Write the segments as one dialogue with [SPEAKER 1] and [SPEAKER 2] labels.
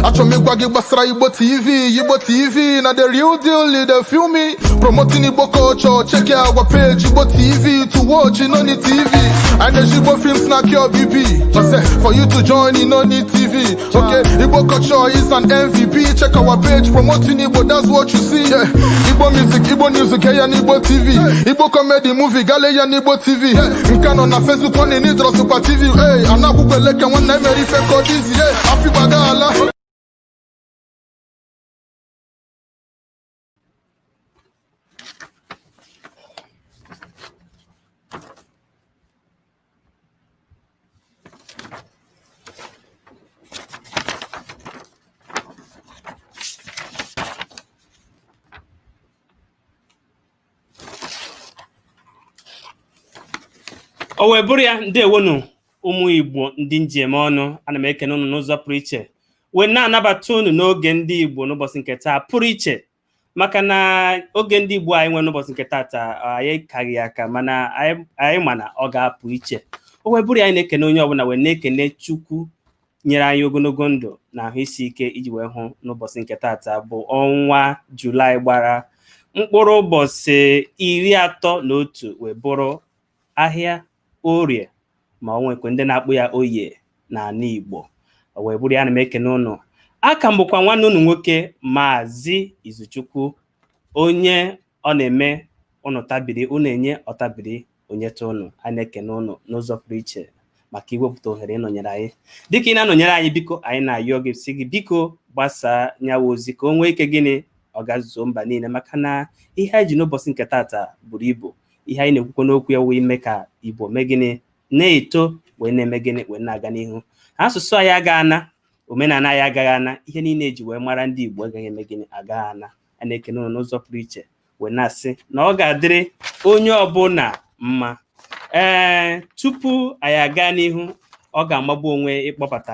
[SPEAKER 1] Achọrọ m ịgwa gị gbasara Igbo TV. Igbo TV na the real deal, you dey feel me? Promoting Igbo culture, check our page Igbo TV. To watch, you no need TV. And there's Igbo films na cure BP. For you to join, you no need TV. Okay, Igbo culture is an MVP. Check our page, promoting Igbo, that's what you see. Yeah. Igbo music, Igbo news, ya na Igbo TV. Igbo comedy movie, gale ya na Igbo TV. Nke nọ na Facebook, nwanne n'idrọsụkwa TV. Hey, anakwụkwọ eleke nwanne emere ife ka ọ dịzi. Hey, afịgbaga ala.
[SPEAKER 2] O wee bụrụ ya. Ndewonu, ụmụ Igbo ndị njem ọnụ. Ana m ekene unu n'ụzọ pụrụ iche, wee na-anabata unu n'oge ndị Igbo n'ụbọchị nke taa pụrụ iche, maka na oge ndị Igbo anyị nwere n'ụbọchị nke taata, anyị kaghị aka, mana anyị ma na ọ ga-apụ iche. O wee bụrụ ya, anyị na-ekene onye ọbụla, wee na-ekene Chukwu nyere anyị ogologo ndụ na ahụ isi ike iji wee hụ n'ụbọchị nke taata, bụ ọnwa Julaị gbara mkpụrụ ụbọchị 31, wee bụrụ ahịa Orie, ma ọ nwekwe ndị na-akpụ ya Oye n'ala Igbo. O wee bụrụ ya, ana m ekene ụnụ. Aka m bụkwa nwanne unu nwoke, Maazị Izuchukwu, onye ọ na-eme ụnụ tabiri, ụnụ enye ọtabiri onyeta ụnụ. A na-ekene ụnụ n'ụzọ pụrụ iche maka iwepụta ohere ịnọnyere anyị. Dịka ị na-anọnyere anyị, biko, anyị na-ayọ gị, sị gị biko gbasaa nyawa ozi ka o nwee ike gịnị ọ gazuo mba niile, maka na ihe anyị ji n'ụbọchị nke taata buru ibu. Ihe anyị na-ekwukwa n'okwu ya wụ ime ka Igbo mee gịnị? Na-eto, wee na-eme gịnị? Wee na-aga n'ihu. Asụsụ anyị agaghị ana, omenala anyị agaghị ana, ihe niile eji wee mara ndị Igbo agaghị eme gịnị? Agaghị ana. A na-ekene ụnụ n'ụzọ pụrụ iche, wee na-asị na ọ ga-adịrị onye ọbụla mma. Ee, tupu anyị aga n'ihu, ọ ga-amagbu onwe ịkpọbata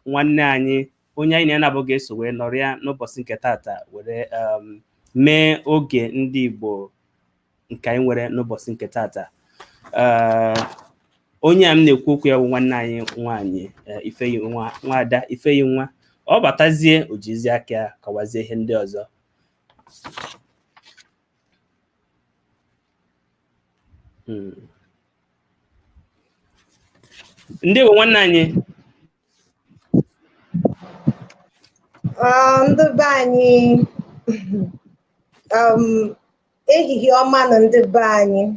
[SPEAKER 2] nwanne anyị, onye anyị na ya na-abụ ga-eso wee nọrịa n'ụbọchị nke taata, were mee oge ndị Igbo nke anyị nwere n'ụbọchị nke taata. Onye a m na-ekwu okwu ya bụ nwanne anyị nwaanyị, Ifeyi nwa, nwaada Ifeyi nwa. Ọ batazie, o jizie aka ya kọwazie ihe ndị ọzọ. Ndewo, nwanne anyị.
[SPEAKER 3] Ah, ndị be anyị, ehihie ọma na ndị be anyị.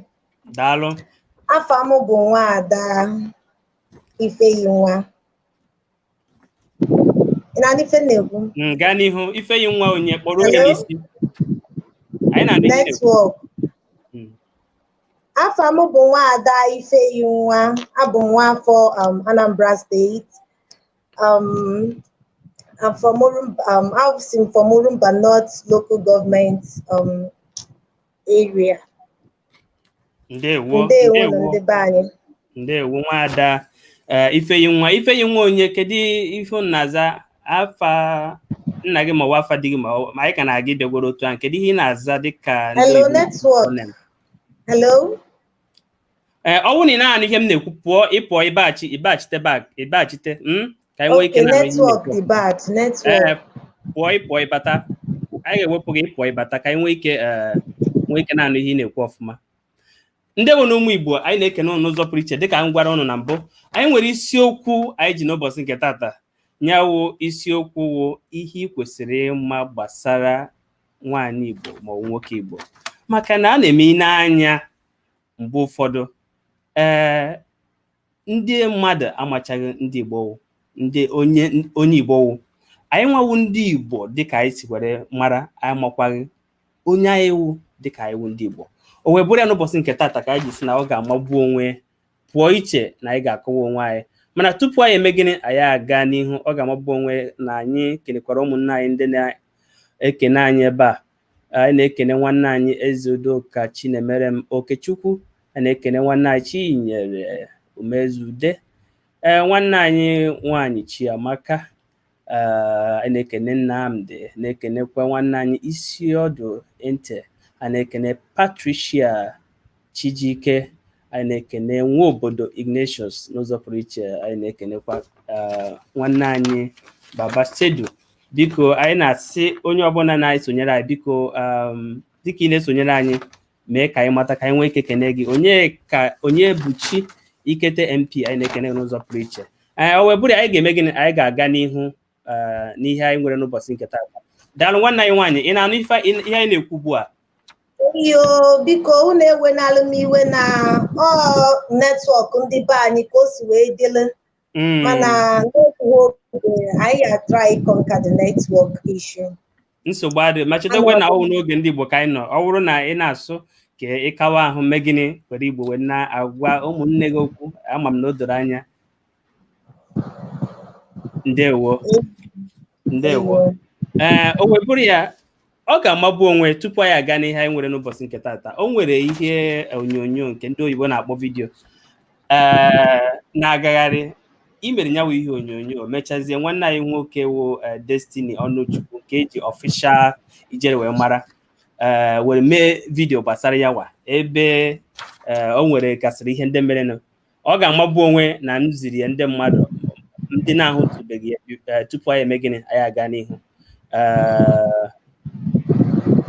[SPEAKER 2] Daalụ.
[SPEAKER 3] Afa m bụ Nwaada Ifeyinwa. Ị na-anụ ife m na-ekwu?
[SPEAKER 2] Gaa n'ihu, Ifeyi nwa. Onye kpọrọ onye
[SPEAKER 3] Hello?
[SPEAKER 2] n'isi. Anyị na-anụ ihe ị na-ekwu.
[SPEAKER 3] Network. Afa m bụ Nwaada Ifeyinwa. Abụ m nwaafọ Anambra State. I'm from Orumba, I'm from Orumba North Local Government area.
[SPEAKER 2] Ndewo.
[SPEAKER 3] Ndewo na
[SPEAKER 2] Ndewo.
[SPEAKER 3] ndị be anyị.
[SPEAKER 2] Ndewo, nwaada Ifeyi nwa. Ifeyi nwa onye, kedu ife unu na-aza, afa nna gị ma ọ bụ afa di gị, ma anyị ka na-aga ịbịagworo otu ahụ, kedu ihe ị na-aza dịka ndị
[SPEAKER 3] Hello,
[SPEAKER 2] Igbo?
[SPEAKER 3] network. Hello.
[SPEAKER 2] Ee, ọ bụrụ na ị na-anụ ihe m na-ekwu, pụọ, ịpụọ, ịbaghachi, ịbaghachite back, ịbaghachite, ka anyị nwee ike
[SPEAKER 3] Okay,
[SPEAKER 2] na-anụ ihe ị
[SPEAKER 3] network
[SPEAKER 2] na-ekwu.
[SPEAKER 3] dị bad. Network.
[SPEAKER 2] Ee, pụọ, ịpụọ, ịbata. Anyị ga-ewepụ gị, ịpụọ, ịbata, ka anyị nwee ike na-anụ ihe ị na-ekwu ọfụma. Ndị bụ na ụmụ Igbo, anyị na-ekene ụnụ n'ụzọ pụrụ iche. Dịka m gwara ụnụ na mbụ, anyị nwere isiokwu anyị ji n'ụbọchị nke tata. Nyawo isiokwu wụ ihe ị kwesịrị ịma gbasara nwaanyị Igbo ma ọ bụ nwoke Igbo, maka na a na-eme ine anya mgbe ụfọdụ, ee, ndị mmadụ amachaghị ndị Igbo wụ ndị onye onye Igbo wụ. Anyị nwawu ndị Igbo, dịka anyị si were mara, anyị makwaghị onye anyị wụ dịka anyị wụ ndị Igbo. O wee bụrụ ya, n'ụbọchị nke tata ka anyị ji sị na ọ ga-amagbu onwe, pụọ iche, na anyị ga-akọwa onwe anyị. Mana tupu anyị eme gịnị, anyị aga n'ihu, ọ ga-amagbu onwe na anyị kelekwara ụmụnne anyị ndị na-ekene anyị ebe a. Anyị na-ekene nwanne anyị Eze Udoka Chinemerem Okechukwu. Anyị na-ekene nwanne anyị Chinyere Umezude, ee, nwanne anyị nwaanyị Chiamaka. Ee, anyị na-ekene Nnamdi, na-ekenekwa nwanne anyị Isi Ọdụ Ente. Anyị na-ekene Patricia Chijike. Anyị na-ekene nwa obodo Ignatius n'ụzọ pụrụ iche. Anyị na-ekenekwa nwanne anyị Baba Sedu. Biko, anyị na-asị onye ọbụla na-esonyere anyị, biko, dịka ị na-esonyere anyị, mee ka anyị mata ka anyị nwee ike kene gị. Onye ka onye bụ chi Ikete MP, anyị na-ekene gị n'ụzọ pụrụ iche. Ee, o wee bụrụ, anyị ga-eme gịnị? Anyị ga-aga n'ihu n'ihe anyị nwere n'ụbọchị nke taa. Daalụ, nwanne anyị nwaanyị. Ị na-anụ ife ihe anyị na-ekwu ugbu a?
[SPEAKER 3] Iyo, biko, unu ewenalụ m iwe na ọ network ndị be anyị ka o si wee dịlụ. Mana n'oge oge anyị ga-try conquer the network issue.
[SPEAKER 2] Nsogbu adịghị, ma chetakwa na ọ wụ n'oge ndị Igbo ka anyị nọ. Ọ bụrụ na ị na-asụ ka ị kawa ahụ, mee gịnị, were Igbo wee na-agwa ụmụnne gị okwu. Ama m na o doro anya. Ndewo, ndewo. Ee, o wee bụrụ ya, ọ ga-amagbu onwe. Tupu anyị aga n'ihe anyị nwere n'ụbọchị nke taata, o nwere ihe onyonyo nke ndị oyibo na-akpọ video ee na-agagharị imere nyawo ihe onyonyo. Mechazie, nwanne anyị nwoke wụ Destiny Ọnụchukwu, nke eji Official Ijere wee mara, ee, were mee video gbasara ya wa ebe o nwere gasịrị ihe ndị merenụ. Ọ ga-amagbu onwe na m ziri ya ndị mmadụ ndị na-ahụtụbeghị ya. Tupu anyị eme gịnị, anyị aga n'ihu,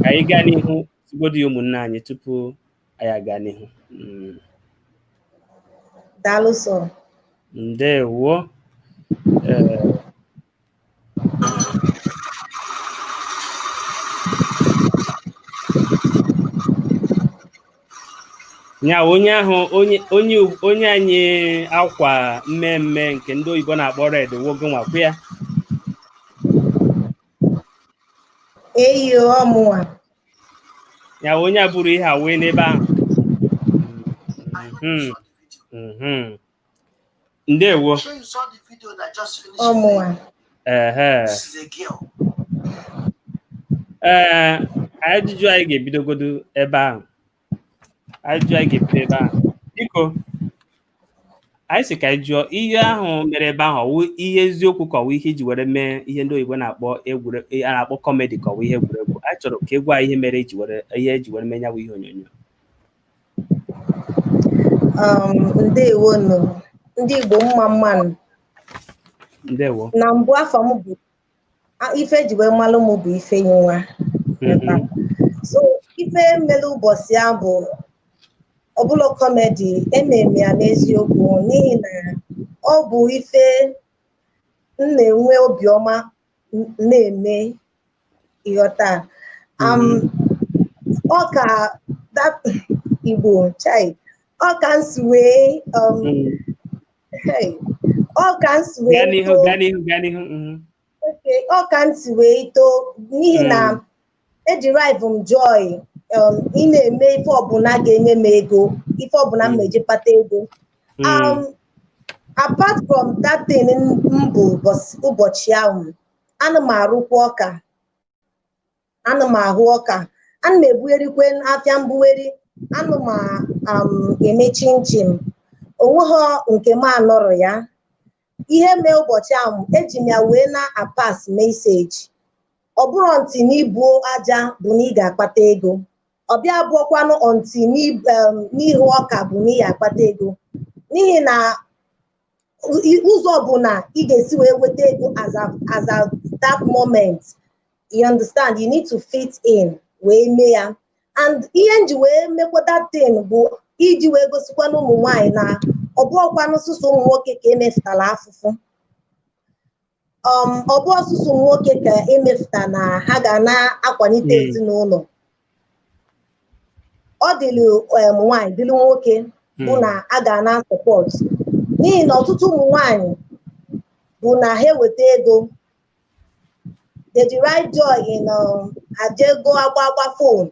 [SPEAKER 2] ka anyị gaa n'ihu zigodo ya ụmụnne anyị tupu anyị aga n'ihu.
[SPEAKER 3] Daalụ sọ.
[SPEAKER 2] Ndewo. Ee, nya onye ahụ, onye anyị akwa mmemme nke ndị oyibo na-akpọ red wogo nwakwu ya.
[SPEAKER 3] Eyo, ọmụnwa.
[SPEAKER 2] Ya onye a buru ihe a wee n'ebe ahụ. Ndewo.
[SPEAKER 4] Sure you saw the video that just finished.
[SPEAKER 3] Ọmụnwa.
[SPEAKER 2] Ehe.
[SPEAKER 4] This is a girl.
[SPEAKER 2] Ee, ajụjụ anyị ga-ebidogodo ebe ahụ, ajụjụ anyị ga-ebido ebe ahụ, biko, anyị sị ka anyị jụọ, ihe ahụ mere ebe ahụ, ọwụ ihe eziokwu ka ọwụ ihe iji were mee ihe ndị oyibo na-akpọ egwuregwu, a na-akpọ comedy, ka ọwụ ihe egwuregwu? Anyị chọrọ ka ị gwa anyị ihe mere iji were ihe eji were mee ya bụ ihe onyonyo.
[SPEAKER 3] Ndewonu ndị Igbo, mma mmanụ.
[SPEAKER 2] Ndewo.
[SPEAKER 3] Na mbụ, afọ m bụ ife eji wee malụ m bụ Ifeyinwa. So ife mere ụbọchị a bụ ọbụla comedy, emere m ya n'eziokwu, n'ihi na ọ bụ ife m na-enwe obiọma na-eme, ịghọta. Ọ ka that Igbo chai, ọ ka m si wee hey, ọ ka m si wee
[SPEAKER 2] Gaa n'ihu.
[SPEAKER 3] too.
[SPEAKER 2] Gaa n'ihu, gaa n'ihu.
[SPEAKER 3] Okay, ọ ka m si wee too, n'ihi na ederive m joy ị na-eme ife ọbụla ga-enye m ego, ife ọbụla m na-eji kpata ego. Apart from that thing m bụ ụbọchị ahụ, ana m arụkwa ọka, ana m ahụ ọka, ana m ebugherikwe afịa mbugheri, ana m eme chinchin. Onweghị nke m anọrọ ya. Ihe mee ụbọchị ahụ, eji m ya wee na-apass message: ọ bụrụ ntị n'ibuo aja bụ na ị ga-akpata ego, ọ bịa bụọkwanụ ntị n'ihu ọka bụ na ị ga-akpata ego, n'ihi na ụzọ ọbụla ị ga-esi wee weta ego as at that moment, you understand, you need to fit in wee mee ya. And ihe nji wee mekwa that thing bụ iji wee gosikwa na ụmụ nwanyị na ọ bụọkwanụ sụsụ ụmụ nwoke ka emefutara afụfụ, ọ bụ ọsụsụ ụmụ nwoke ka emefụta na ha ga na-akwalite ezinụlọ. Ọ dịrị nwaanyị, dịrị nwoke, bụ na a ga na support, n'ihi na ọtụtụ ụmụ nwanyị bụ na ha eweta ego, they derive joy in ajego agba agba phone,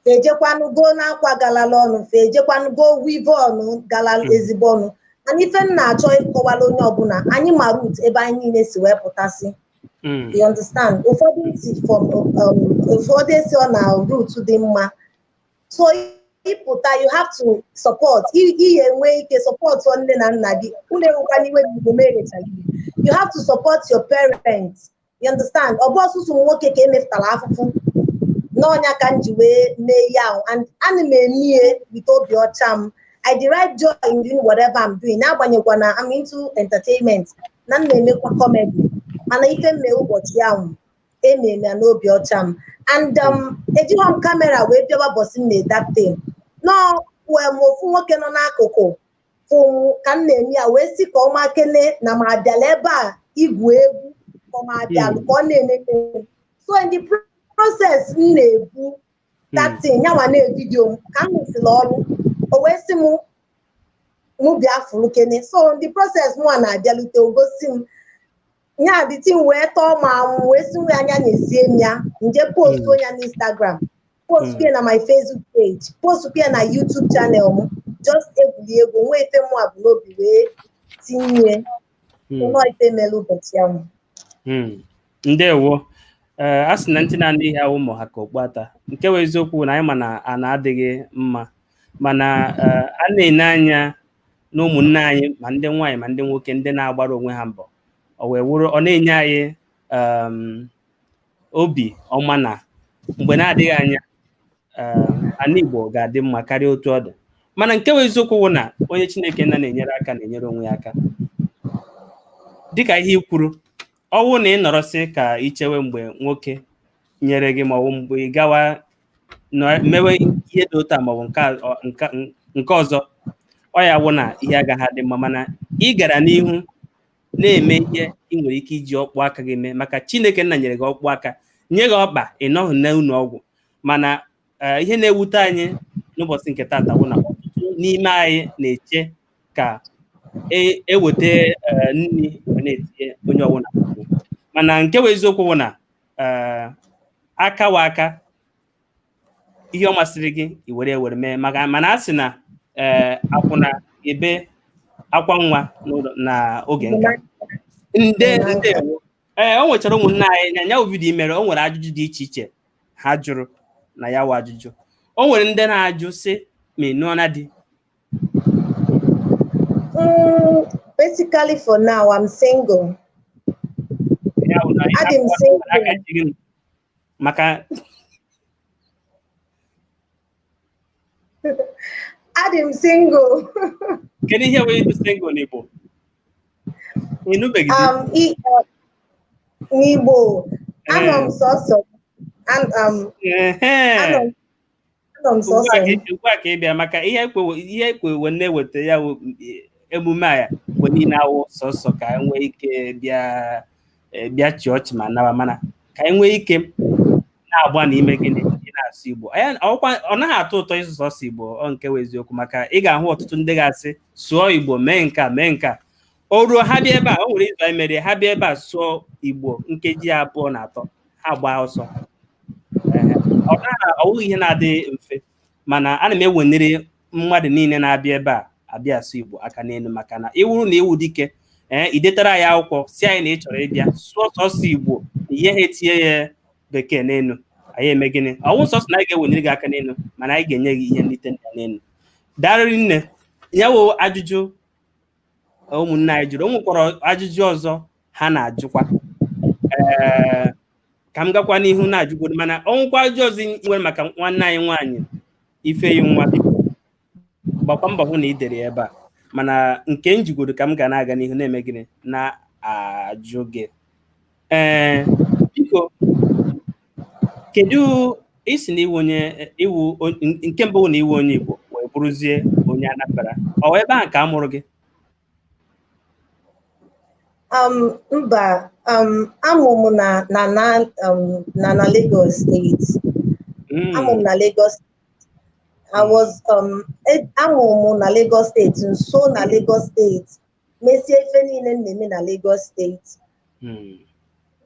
[SPEAKER 3] fejekwanụ go n'akwa galala ọnụ, fejekwanụ go weave-on galala ezigbo ọnụ. Mana ife m na-achọ ịkọwara onye ọbụla, anyị ma root ebe anyị niile si wee pụtasị. You understand? Ụfọdụ si from ụfọdụ esi ọ na root dị mma. So ịpụta, you have to support, ihe enwe ike support nne na nna gị. Unu enwekwana iwe n'Igbo m erechaghị gị. You have to support your parents, you understand? Ọ bụ ọsụsụ nwoke ka emefutara afụfụ n'ọnya ka m ji wee mee ya ahụ. And ana m eme ihe with obi ọcha m. I derive joy in doing whatever I'm doing, n'agbanyeghịkwa na I'm into entertainment, na m na-emekwa comedy. Mana ife m mee ụbọchị ahụ, emere m ya n'obi ọcha m, and ejighọ m camera wee bịawa bọsị m mee that thing. Nọọ wee m ofu nwoke nọ n'akụkụ fụ m ka m na-eme ya, wee sị ka ọ ma kene na m abịala ebe a igwu egwu, ka ọ ma abịalụ ka ọ na-enene m. So in the process m na-ebu that thing, nyanwa na-evideo m ka m rụsịrị ọrụ, o wee sị m mụ bịa fụrụ kene. So in the process mụnwa na-abịalute, o gosi m nya the thing, wee tọọ m amụ, wee sị nwe anya nyezie m ya, nje post ya na Instagram, post ya na my Facebook page, post ya na YouTube channel m. Just egwuri egwu, nwee ife mụ bụ n'obi wee tinye nọọ ife mere ụbọchị ahụ.
[SPEAKER 2] Ndewo. Ee, a sị na ntị na-anụ ihe awụ ụmụ ha ka okpu ata. Nke bụ eziokwu na anyị ma na ana adịghị mma, mana a na-ene anya na ụmụnne anyị, ma ndị nwaanyị ma ndị nwoke, ndị na-agbara onwe ha mbọ, ọ wee wụrụ ọ na-enye anyị obi ọma na mgbe na-adịghị anya, ala Igbo ga-adị mma karịa otu ọ dị. Mana nke bụ eziokwu wụ na onye Chineke nna na-enyere aka na-enyere onwe ya aka. Dịka ihe i kwuru, ọwụ na ị nọrọsị ka ichewe mgbe nwoke nyere gị, maọbụ mgbe ị gawa mewe ihe dị otu a, maọbụ nke ọzọ, ọ ya wụ na ihe agaghị adị mma. Mana ị gara n'ihu na-eme ihe ị nwere ike iji ọkpụ aka gị mee, maka Chineke nna nyere gị ọkpụ aka, nye gị ọkpa, ị nọghị n'ụlọ ọgwụ. Mana ihe na-ewute anyị n'ụbọchị nke taata bụ na ọtụtụ n'ime anyị na-eche ka eweta nri wee na-etinye onye ọbụla. Mana nke bụ eziokwu bụ na aka wa aka, ihe ọ masịrị gị i were ewere mee. Maka mana a sị na ee, akwụna ebe akwa nwa na oge nka nde. Ndewo. Ee, o nwechara ụmụnne anyị na ya video mere, o nwere ajụjụ dị iche iche ha jụrụ na ya wụ ajụjụ. O nwere ndị na-ajụ sị ma ị nụọ na di?
[SPEAKER 3] Basically for now, I'm single.
[SPEAKER 2] Ya wụ na
[SPEAKER 3] Adị m single.
[SPEAKER 2] Aka jiri m maka
[SPEAKER 3] Adị m single.
[SPEAKER 2] Kedu ihe wee ịdụ single n'Igbo? Ị nụbeghị di?
[SPEAKER 3] N'Igbo, anọ m sọsọ. Anọ m
[SPEAKER 2] Ugbu a
[SPEAKER 3] sọsọ.
[SPEAKER 2] Ugbu a ka ị bịa maka ihe ekwewe na-eweta ya wụ emume a mgbe niile awụ sọsọ ka anyị nwee ike bịa, bịa chịa ọchị ma nawa, mana ka anyị nwee ike na-agba n'ime gịnị, ị na-asụ Igbo. Ọ naghị atọ ụtọ ịsụ sọsọ Igbo. Ọ nke wụ eziokwu, maka ị ga-ahụ ọtụtụ ndị ga-asị sụọ Igbo, mee nke a, mee nke a. O ruo ha bịa ebe a, o nwere izu anyị mere, ha bịa ebe a sụọ Igbo nkeji 2 na 3, ha gbaa ọsọ. Ọ naghị, ọ bụghị ihe na-adị mfe, mana ana m ewenere mmadụ niile na-abịa ebe a abịa asụ Igbo aka n'elu, maka na ịwụrụ na iwu dike ee, idetara ya akwụkwọ si anyị na ị chọrọ ịbịa sụọ sọsọ Igbo, ihe ha etinye ya bekee n'elu, anyị eme gịnị? Ọwụ sọsọ na anyị ga-ewenere gị aka n'elu, mana anyị ga-enye gị ihe nrite ndị n'elu. Darịrị nne ya wụ ajụjụ ụmụnne anyị jụrụ. O nwekwara ajụjụ ọzọ ha na-ajụkwa. Ee, ka m gakwa n'ihu na-ajụgodo, mana ọ nwekwa ajụjụ ọzọ ị nwere maka nwanne anyị nwaanyị Ifeyinwa, biko gbakwa mbọ hụ na ị dere ya ebe a. Mana nke m jigodo ka m ga na-aga n'ihu na-eme gịnị, na-ajụ gị. Ee, biko, kedu isi na iwu onye iwu nke mbụ na iwu onye Igbo wee bụrụzie onye Anambra, ọ ebe ahụ ka a mụrụ gị?
[SPEAKER 3] Mba, amụ m na Lagos State. Amụ m na Lagos. I was um, amụ m na Lagos State, nso na Lagos State. Mesie ife niile m na-eme na Lagos State.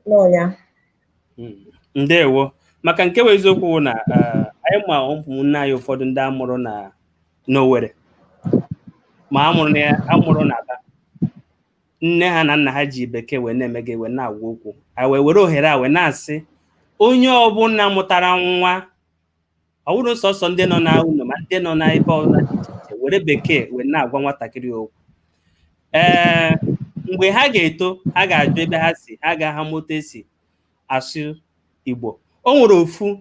[SPEAKER 3] N'ọnya.
[SPEAKER 2] Ndewo. Maka nke bụ eziokwu bụ na anyị ma ụmụnne anyị ụfọdụ ndị amụrụ na n'Owerri, ma amụrụ na amụrụ na Aba, nne ha na nna ha ji bekee wee na-eme gị, wee na-agwa okwu. Anyị wee were ohere a wee na-asị onye ọbụla mụtara nwa, ọ bụrụ sọsọ ndị nọ na ụlọ, ma ndị nọ n'ebe ọbụla dị iche iche, were bekee wee na-agwa nwatakịrị okwu, ee, mgbe ha ga-eto, ha ga-ajụ ebe ha si, ha ga-aha moto esi asụ Igbo. O nwere ofu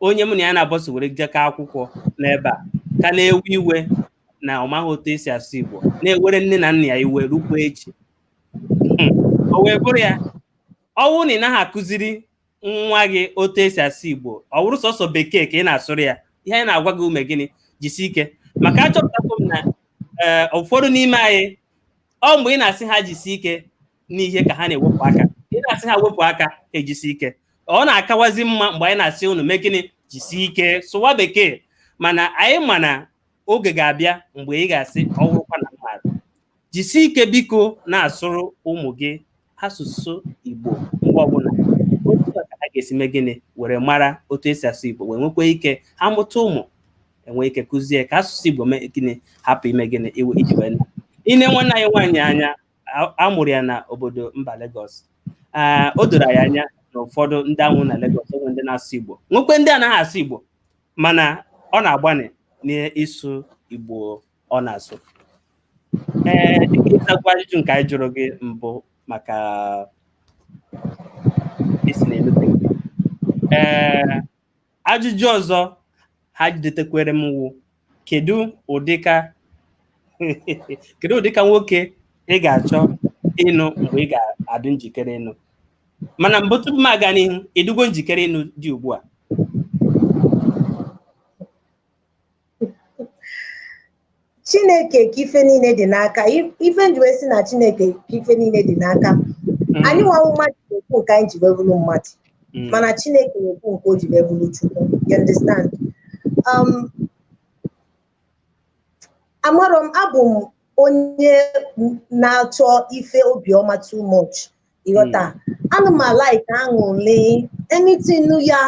[SPEAKER 2] onye mụ na ya na-abọso were jekọ akwụkwọ n'ebe a ka na-ewe iwe na ọ maghị otu esi asụ Igbo, na-ewere nne na nna ya iwe rukwa echi. O wee bụrụ ya. Ọ bụrụ na ị naghị akụziri nwa gị otu esi asụ Igbo, ọ bụrụ sọsọ Bekee ka ị na-asụrụ ya, ihe anyị na-agwa gị, ume gịnị, jisi ike, maka achọpụtakwa m na ee, ụfọdụ n'ime anyị, ọ mgbe ị na-asị ha jisi ike n'ihe ka ha na-ewepụ aka. Ị na-asị ha wepụ aka, ha ejisi ike. Ọ na-akawazi mma mgbe anyị na-asị unu mee gịnị, jisi ike sụwa Bekee. Mana anyị ma na oge ga-abịa mgbe ị ga-asị ọ wụrụkwa na mmadụ jisi ike, biko na-asụrụ ụmụ gị asụsụ Igbo mgbe ọbụla. Otu a ka ha ga-esi mee gịnị, were mara otu esi asụ Igbo, wee nwekwa ike ha mụta ụmụ, enwee ike kụzie ka asụsụ Igbo mee gịnị, hapụ ime gịnị, iwe iji wee ine nwanne anyị nwaanyị anya. A mụrụ ya na obodo mba Lagos. O doro anyị anya na ụfọdụ ndị amụrụ na Lagos enwe ndị na-asụ Igbo, nwekwe ndị anaghị asụ Igbo, mana ọ na-agbanị n'ịsụ Igbo ọ na-asụ. Ee, dịka ịzakwa ajụjụ nke anyị jụrụ gị mbụ maka isi na-emete, ee, ajụjụ ọzọ ha jidetekwere m wụ, kedu ụdịka nwoke ị ga-achọ ịnụ mgbe ị ga-adị njikere ịnụ? Mana mbụ, tupu m aga n'ihu, ịdịgo njikere ịnụ dị ugbu a?
[SPEAKER 3] Chineke ka ife niile dị n'aka. Ife nji wee sị na Chineke ka ife niile dị n'aka, anyị nwawo mmadụ na-ekwu nke anyị ji wee bụrụ mmadụ, mana Chineke na-ekwu nke o ji wee bụrụ Chukwu, you understand? Amarọ m, abụ m onye na-achọ ife obiọma too much, ịghọta? Ana m like aṅụrị, anything ya,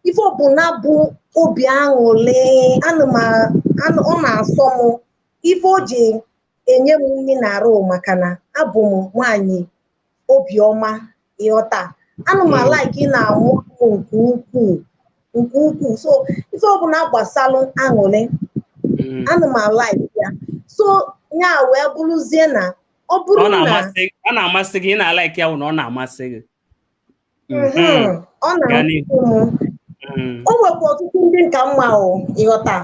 [SPEAKER 3] ife ọbụla bụ obi aṅụrị, ana m ọ na-asọ m. Ife o ji enye m nri na-arụ, maka na abụ m nwaanyị obiọma, ịghọta? Ana m like ị na-amụ amụ nke ukwuu, nke ukwuu. So ife ọbụla gbasalụ aṅụrị, ana m like ya. So ya wee bụrụzie na ọ bụrụ
[SPEAKER 2] ọ
[SPEAKER 3] na
[SPEAKER 2] na-amasị, ọ na-amasị gị, ị na-alike ya, wụ na ọ na-amasị gị.
[SPEAKER 3] Ọ
[SPEAKER 2] Gaa
[SPEAKER 3] na-amasị
[SPEAKER 2] n'ihu.
[SPEAKER 3] m. O nwekwa ọtụtụ ndị nka mma o, ịghọta?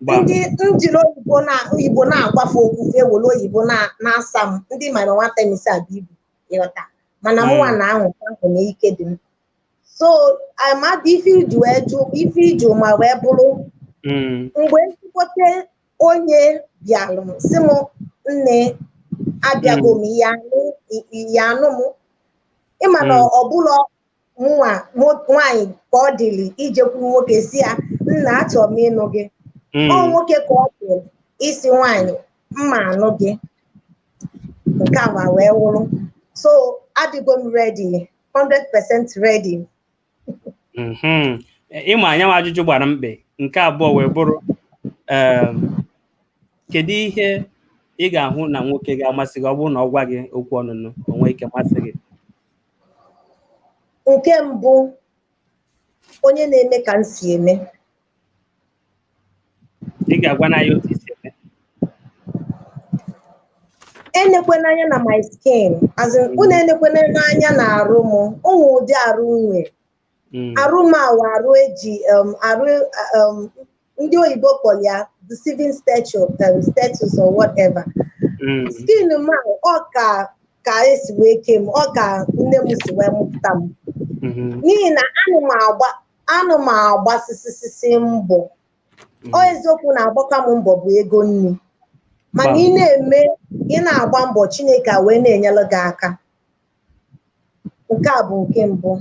[SPEAKER 2] Gbam.
[SPEAKER 3] Ndị njiri oyibo na Igbo na-agwafe okwu, ewere oyibo na-asa m, ndị mara nwata misi abịa ibu, ịghọta? Mana mụnwa na-ahụ ahụ na ike dị m. So amadị ife iji wee jụ, ife iji ma wee bụrụ mgbe ezigbote onye bịalụ m si m, "Nne, abịago m, ya anụ, ya anụ m." Ịma na ọ bụlọ nwa nwaanyị ka ọ dịrị ijekwuru nwoke si ya, "Nna, achọrọ m ịnụ gị." Ọ nwoke ka ọ dịrị isi nwaanyị, "Mma anụ gị." Nke a ma wee wụrụ. So adịgo m ready, 100% ready.
[SPEAKER 2] Ịma anyanwụ ajụjụ gbara mkpe nke abụọ wee bụrụ, kedu ihe ị ga-ahụ na nwoke ga-amasị gị, ọ bụrụ na ọ gwa gị okwu ọnụnụ, o nwee ike masị gị?
[SPEAKER 3] Nke mbụ, onye na-eme ka m si eme.
[SPEAKER 2] Ị ga-agwa na ya otu isi eme?
[SPEAKER 3] Enekwana anya na my skin, as in unu enekwana n'anya na arụ m. Ụmụ ụdị arụ m nwere, arụ m awa arụ eji arụ ndị oyibo kpọrọ ya deceiving stature, status or whatever. Skin m a, ọ ka esi wee kee m, ọ ka nne m si wee mụpụta m, n'ihi na anụ m agba sisisisi mbọ. Ọ eziokwu na agbakwa m mbọ bụ ego nri, mana ị na-eme, ị na-agba mbọ, Chineke a wee na-enyere gị aka. Nke a bụ nke mbụ.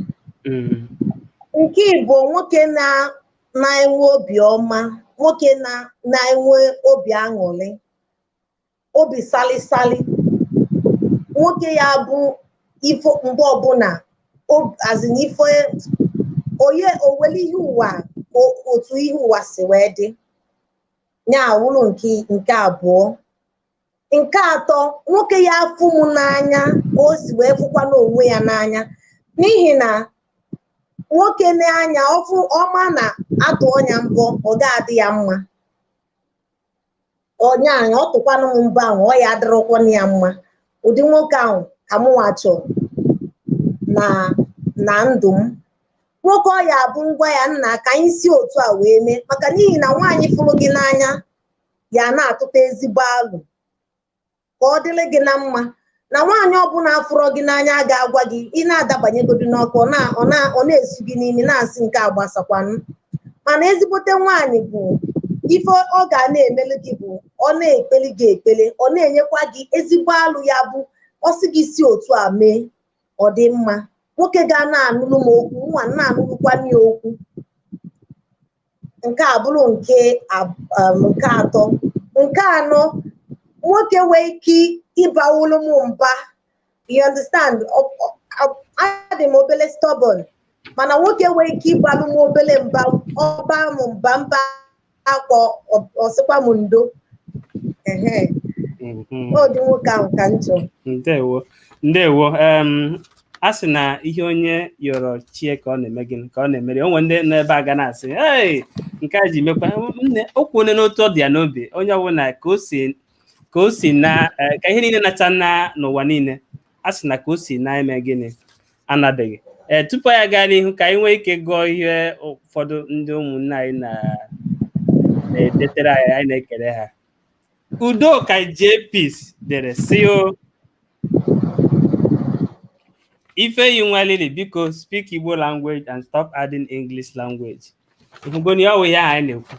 [SPEAKER 3] Nke ịbụọ, nwoke na-enwe obi ọma, nwoke na-enwe obi aṅụrị, obi sali sali, nwoke ya bụ ifo mgbe ọbụla azin ife onye owele ihe ụwa, otu ihe ụwa si wee dị ya awụrụ. Nke abụọ. Nke atọ, nwoke ya afụ m n'anya ka o si wee fụkwa n'onwe ya n'anya, n'ihi na nwoke n'anya ọfụ ọma na-atụ ọnya mbọ, ọ ga-adị ya mma. Ọnya anya ọ tụkwanụ m mbọ ahụ, ọ ya adịrọkwanụ ya mma. Ụdị nwoke ahụ ka mụnwa chọrọ na ndụ m. Nwoke ọ ya abụ ngwa ya, "Nna, ka anyị si otu a wee mee," maka n'ihi na nwaanyị fụrụ gị n'anya ya na-atụta ezigbo alụ ka ọ dịrị gị na mma. Na nwaanyị ọbụla afụrọ gị n'anya ga-agwa gị, ị na-adabanyegodu n'ọkụ, ọ na-esu gị n'imi, na-asị nke a gbasakwanụ. Mana ezigbote nwaanyị bụ ife ọ ga na-emelu gị bụ ọ na-ekpeli gị ekpele, ọ na-enyekwa gị ezigbo alụ, ya bụ ọ sị gị si otu a mee, ọ dị mma. Nwoke ga na-anụlụ m okwu, nwa na-anụlụkwana ya okwu. Nke a bụrụ nke atọ. Nke anọ, nwoke nwee ike ịbawulu m mba, you understand? Adị m obele stubborn, mana nwoke nwee ike ịbalụ m obele mba, ọba m mba mba akwa, ọsịkwa m ndo. Ehe, ọ dị nwoke ahụ ka m chọrọ.
[SPEAKER 2] Ndewo, ndewo. A sị na ihe onye yọrọ chie ka ọ na-eme gịnị ka ọ na-emeri. O nwere ndị nọ ebe a ga na-asị, "Hey, nke a ji mekwa nne okwu onye n'otu ọ dị ya n'obi." Onye ọbụla ka o si na ka ihe niile nacha na n'ụwa niile, a sị na ka o si na-eme gịnị anabeghị. Ee, tupu anyị gaa n'ihu, ka anyị nwee ike gụọ ihe ụfọdụ ndị ụmụnne anyị na-edetere anyị, anyị na-ekele ha. Udoka J Peace dere si, o Ifeyi Nwalili, biko speak Igbo language and stop adding English language. Ihugoni ọ wụ ya anyị na-ekwu.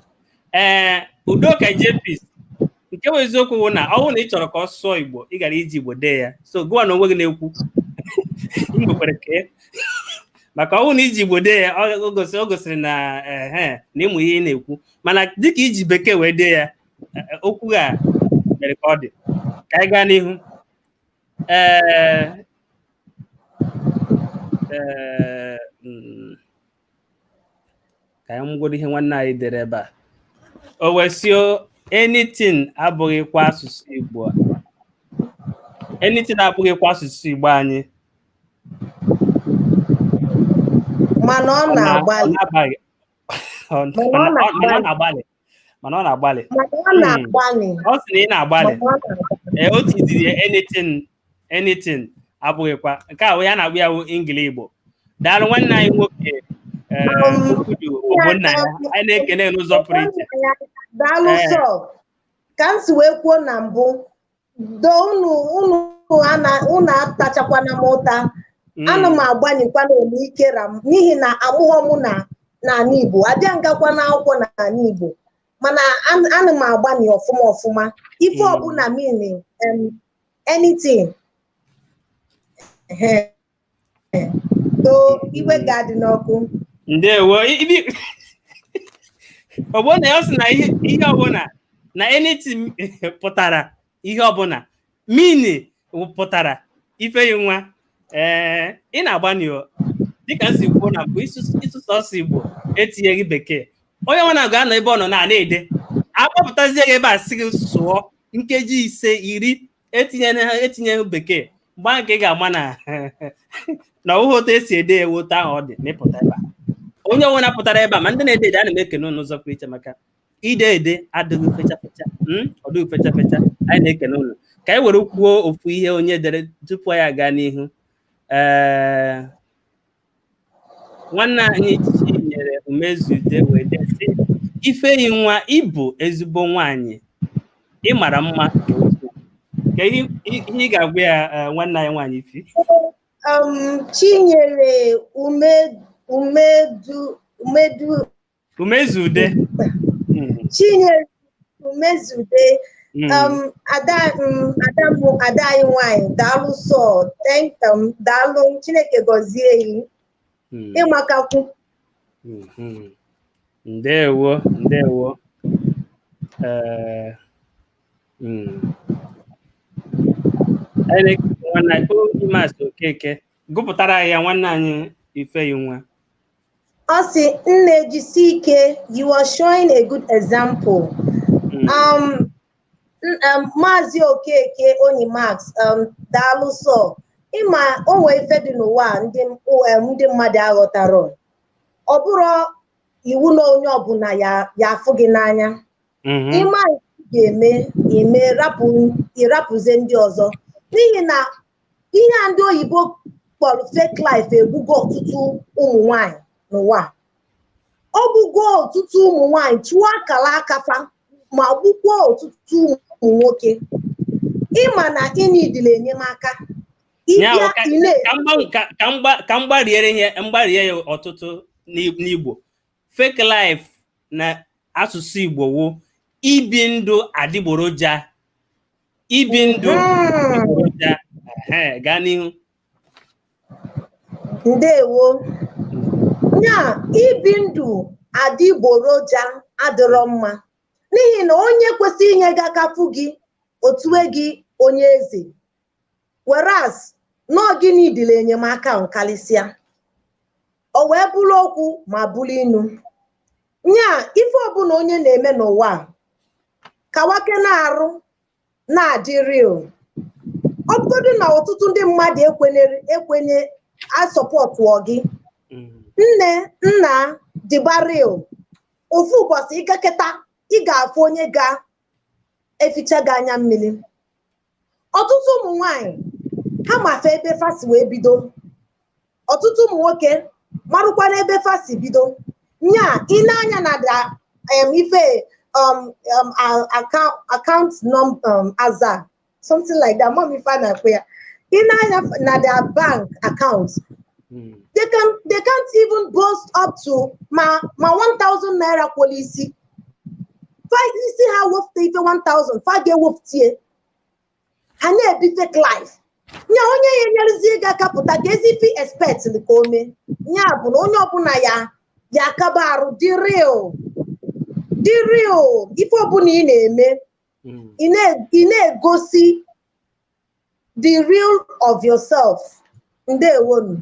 [SPEAKER 2] Ee, Udoka J Peace, nke bụ eziokwu wụ na ọ bụrụ na ị chọrọ ka ọ sụọ Igbo, ị gara iji Igbo dee ya. So gụwa na onwe gị na-ekwu ị nwekwara ka maka ọ bụrụ na iji Igbo dee ya, o gosiri na ehe na ịmụ ihe ị na-ekwu, mana dịka iji bekee wee dee ya, okwu a mere ka ọ dị. Ka anyị gaa n'ihu. Ee, ka anyị mụgodo ihe nwanne anyị dere ebe a. O wee sị, anything abụghịkwa asụsụ Igbo, anything abụghịkwa asụsụ Igbo anyị.
[SPEAKER 3] Mana ọ na-agbalị.
[SPEAKER 2] Mana ọ na-agbalị, mana ọ na-agbalị.
[SPEAKER 3] Mana ọ na-agbalị.
[SPEAKER 2] Ọ sị na ị na-agbalị. Ee, o tiziri anything, anything abụghịkwa nke a ya na-agbụ ya wụ Ingili Igbo. Daalụ, nwanne anyị nwoke Okwudu Ogbonna ya, anyị na-ekene n'ụzọ pụrụ iche.
[SPEAKER 3] Daalụ sọ. Ka m si wee kwuo na mbụ, doo unu unu atachakwana m ụta. Ana m agbanyekwa na ike ra m, n'ihi na amụghọ m na n'ala Igbo, abịa ngakwa n'akwụkwọ n'ala Igbo, mana ana m agbanye ọfụma ọfụma. Ife ọbụla meaning anything. Too, iwe ga-adị n'ọkụ.
[SPEAKER 2] Ndewo. Ogbonna ya sị na ihe ọbụla na anything pụtara ihe ọbụla mini pụtara ifeyi nwa. Ee, ị na-agbani dịka m si kwuo na mbụ, ịsụ sọsọ Igbo etinyeghị bekee, onye nwe na ga-anọ ebe ọ nọ na-ede, akpọpụtazie gị ebe a sị gị sụọ nkeji 5 10 etinyeghị bekee, mgbe ahụ ka ị ga-ama na na ọwụghị otu esi ede ewu otu ahụ ọ dị ma ịpụta ebe a. Onye ọnwe na-apụtara ebe a, ma ndị na-ede ede, ana m ekene n'ụzọ pụrụ iche maka ide ede adịghị fecha fecha, ọ dịghị fecha fecha. Anyị na-ekene unu. Ka anyị were kwuo ofu ihe onye dere tupu anyị aga n'ihu. Ee, nwanne anyị Chinyere Umezude wee dee sị, Ifeyi nwa, ịbụ ezigbo nwaanyị, ị mara mma nke ukwuu. Ka ihe ị ga-agwa ya nwanne anyị nwaanyị Ifi?
[SPEAKER 3] Chinyere
[SPEAKER 2] Umezude.
[SPEAKER 3] Chinyere Umezude, ada ada anyị nwaanyị, daalụ sọ, daalụ, Chineke gọzie gị. Ịmakakwu.
[SPEAKER 2] Ndewo, ndewo. Nwanne Imas Okeke gụpụtara ya, nwanne anyị Ifeyi nwa.
[SPEAKER 3] Ọ sị, nne, jisie ike, you are showing a good example. Maazị Okeke Onyi Max, daalụ sọ. Ịma o nwee ife dị n'ụwa ndị mmadụ aghọtara, ọ bụrụ iwu na onye ọbụla ya afụ gị n'anya, ịma ga-eme eme ịrapụzie ndị ọzọ, n'ihi na ihe a ndị oyibo kpọrọ fake life egbugo ọtụtụ ụmụ nwanyị n'ụwa. Ọ gbugo ọtụtụ ụmụ nwanyị, chụọ akara akafa, ma gbukwuo ọtụtụ ụmụ nwoke. Ịma na ị nidile enyemaka.
[SPEAKER 2] Ya
[SPEAKER 3] Ịbịa
[SPEAKER 2] bụ
[SPEAKER 3] ị na
[SPEAKER 2] ka m gbariere ihe mgbarie ya ọtụtụ n'Igbo. Fake life na asụsụ Igbo wụ ibi ndụ adịgboroja, ibi ndụ adịgboroja. Ehe, gaa n'ihu.
[SPEAKER 3] Ndewo. Nya ibi ndụ adịgboroja adịrọ mma, n'ihi na onye kwesịrị inye gị aka fụ gị otue gị onye eze, whereas nọọ gị nidile enyemaka nkalịsịa. O wee bụrụ okwu ma bụrụ inu. Nya ife ọbụla onye na-eme n'ụwa a, kawake na-arụ na-adị real. Ọ bụgodị na ọtụtụ ndị mmadụ ekwenyere ekwenye asọpọtụọ gị, nne nna, dịba real. Ofu ụbọchị ịgakịta, ị ga-afụ onye ga-eficha gị anya mmiri. Ọtụtụ ụmụ nwanyị ha mafe ebe fa si wee bido, ọtụtụ ụmụ nwoke marụkwa n'ebe fa si bido. Nya ị na-anya na da ife account num aza something like that, mom, ife a na-akpọ ya, ị na-anya na their bank account, they can't even boast up to ma 1000 naira kwụrụ isi fa isi ha wepụta ife 1000 fa ga-ewepụtie. Ha na-ebi fake life. Nya onye ya enyerụzie gị aka pụta ka ezi ife expect ka o mee. Nya bụ na onye ọbụla ya akaba arụ dị real, dị real. Ife ọbụla ị na-eme, ị na-egosi the real of yourself. Ndewonu.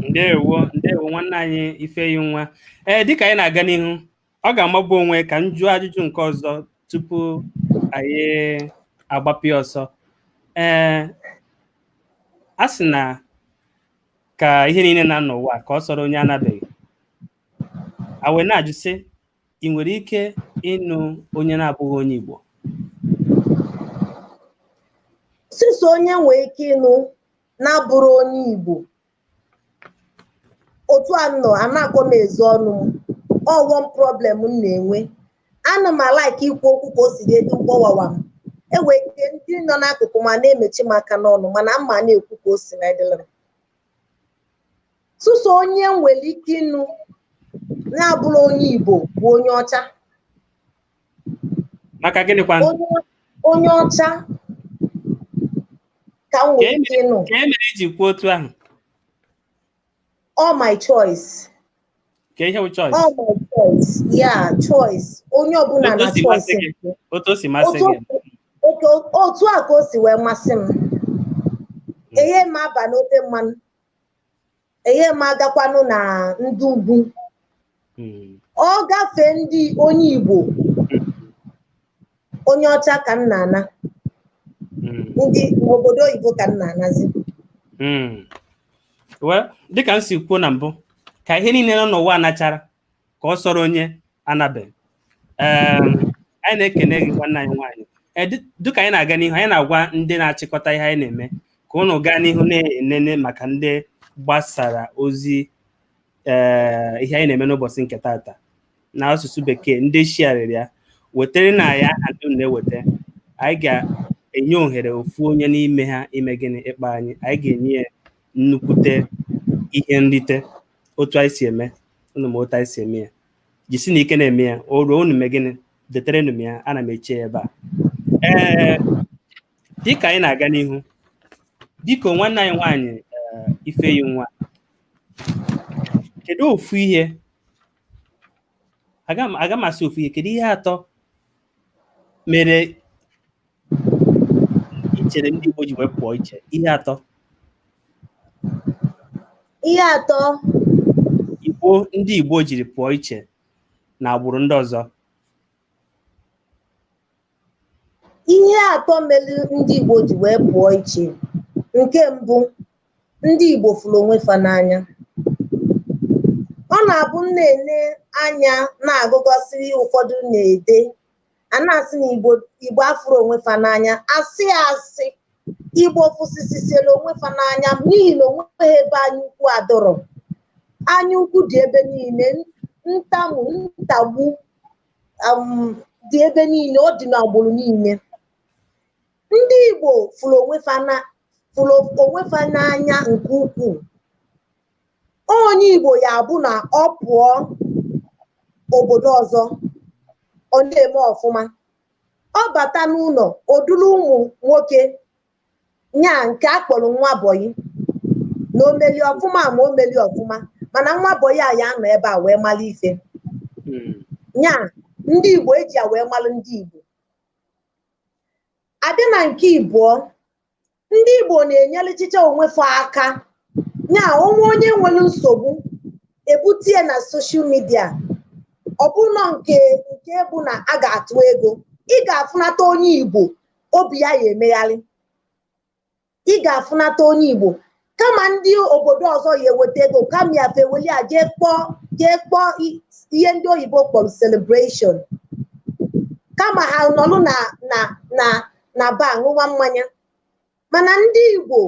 [SPEAKER 2] Ndewo, ndewo, nwanne anyị Ifeyinwa. Ee, dịka anyị na-aga n'ihu, ọ ga-amagbu onwe ka m jụọ ajụjụ nke ọzọ tupu anyị agbapụ ya ọsọ. Ee, a sị na ka ihe niile na n'ụwa ka ọ sọrọ onye anabeghị a wee na-ajụ sị, ị nwere ike ịnụ onye na-abụghị onye Igbo?
[SPEAKER 3] Sịsọ onye nwee ike ịnụ na-abụrụ onye Igbo, otu a nọ a na-akọ m ezu ọnụ m. Ọ one problem m na-enwe, ana m a-like ikwu okwu ka o si dị edu gbọwawa m. Enwee ike ndị nọ n'akụkụ ma na-emechi m aka n'ọnụ, mana mma na-ekwu ka o si na dịrị m. Sụsọ onye nwere ike ịnụ na-abụrụ onye Igbo bụ onye ọcha.
[SPEAKER 2] Maka gịnịkwa?
[SPEAKER 3] Onye ọcha ka m nwere ike ịnụ.
[SPEAKER 2] Ka e mere iji kwuo otu ahụ?
[SPEAKER 3] All my choice.
[SPEAKER 2] Ka ihe bụ choice?
[SPEAKER 3] All my choice, yeah, choice. Onye ọbụla
[SPEAKER 2] Otu
[SPEAKER 3] na
[SPEAKER 2] o si
[SPEAKER 3] choice
[SPEAKER 2] masị gị.
[SPEAKER 3] nke.
[SPEAKER 2] Otu o si masị
[SPEAKER 3] Otu
[SPEAKER 2] gị.
[SPEAKER 3] Otu a ka o si wee masị m. Eghe m aba n'ofe mmanụ, eghe m agakwanụ na ndị ugwu. Ọ gafee ndị onye Igbo, onye ọcha ka m na-ana. Ndị obodo oyibo ka m na-anazi.
[SPEAKER 2] Well, dịka m si kwuo na mbụ, ka ihe niile nọ n'ụwa nachara ka ọ sọrọ onye anabeghị. Anyị na-ekene gị, nwanne anyị nwaanyị. Ee, dịka anyị na-aga n'ihu, anyị na-agwa ndị na-achịkọta ihe anyị na-eme ka unu gaa n'ihu na-enene maka ndị gbasara ozi, ee, ihe anyị na-eme n'ụbọchị nke taata n'asụsụ Bekee. Ndị shiarịrị ya wetara na ya aha ndị unu na-eweta, anyị ga-enye ohere ofu onye n'ime ha ime gịnị? Ịkpa anyị. Anyị ga-enye ya nnukwute ihe nrite. Otu anyị si eme unu ma otu anyị si eme ya, jisi na ike na-eme ya. O ruo unu mee gịnị? Deterenụ m ya, ana m eche ya ebe a. Ee, dịka anyị na-aga n'ihu, biko, nwanne anyị nwaanyị, ee, Ifeyinwa, kedu ofu ihe, aga m asị ofu ihe, kedu ihe atọ mere i chere ndị Igbo ji wee pụọ iche? Ihe atọ.
[SPEAKER 3] Ihe atọ.
[SPEAKER 2] Igbo, ndị Igbo jiri pụọ iche na agbụrụ ndị ọzọ.
[SPEAKER 3] Ihe atọ mere ndị Igbo ji wee pụọ iche: nke mbụ, ndị Igbo fụrụ onwe fa n'anya. Ọ na-abụ m na-ene anya na-agụgọsị ihe ụfọdụ na-ede, a na-asị na Igbo afụrụ onwe fa n'anya. Asị asị, Igbo fụsisisiela onwe fa n'anya, n'ihi na onwe ha ebe anya ukwu adọrọ. Anya ukwu dị ebe niile, ntamu ntagbu dị ebe niile, ọ dị n'agbụrụ niile. Ndị Igbo fụrụ onwe fa n'anya nke ukwuu. Onye Igbo ya bụ na ọ pụọ obodo ọzọ, ọ na-eme ọfụma. Ọ bata n'ụlọ, o duru ụmụ nwoke nya nke a kpọrọ nwa bọyị na omeli ọfụma, ma o meli ọfụma, mana nwa bọyị a ya nọ ebe a wee mara ife. Nya ndị Igbo eji ya wee malụ ndị Igbo. Abịa na nke ịbụọ, ndị Igbo na-enyelichicha onwe fa aka. Nya onwe onye nwere nsogbu, ebutie na social media. Ọ bụrụ nke bụ na a ga-atụ ego, ị ga-afụnata onye Igbo obi ya ya emegharị. Ị ga-afụnata onye Igbo kama ndị obodo ọzọ ya eweta ego, kama ya feweli ya jee kpọọ ihe ndị oyibo kpọrọ celebration, kama ha nọlụ na ba ṅụwa mmanya. Mana ndị Igbo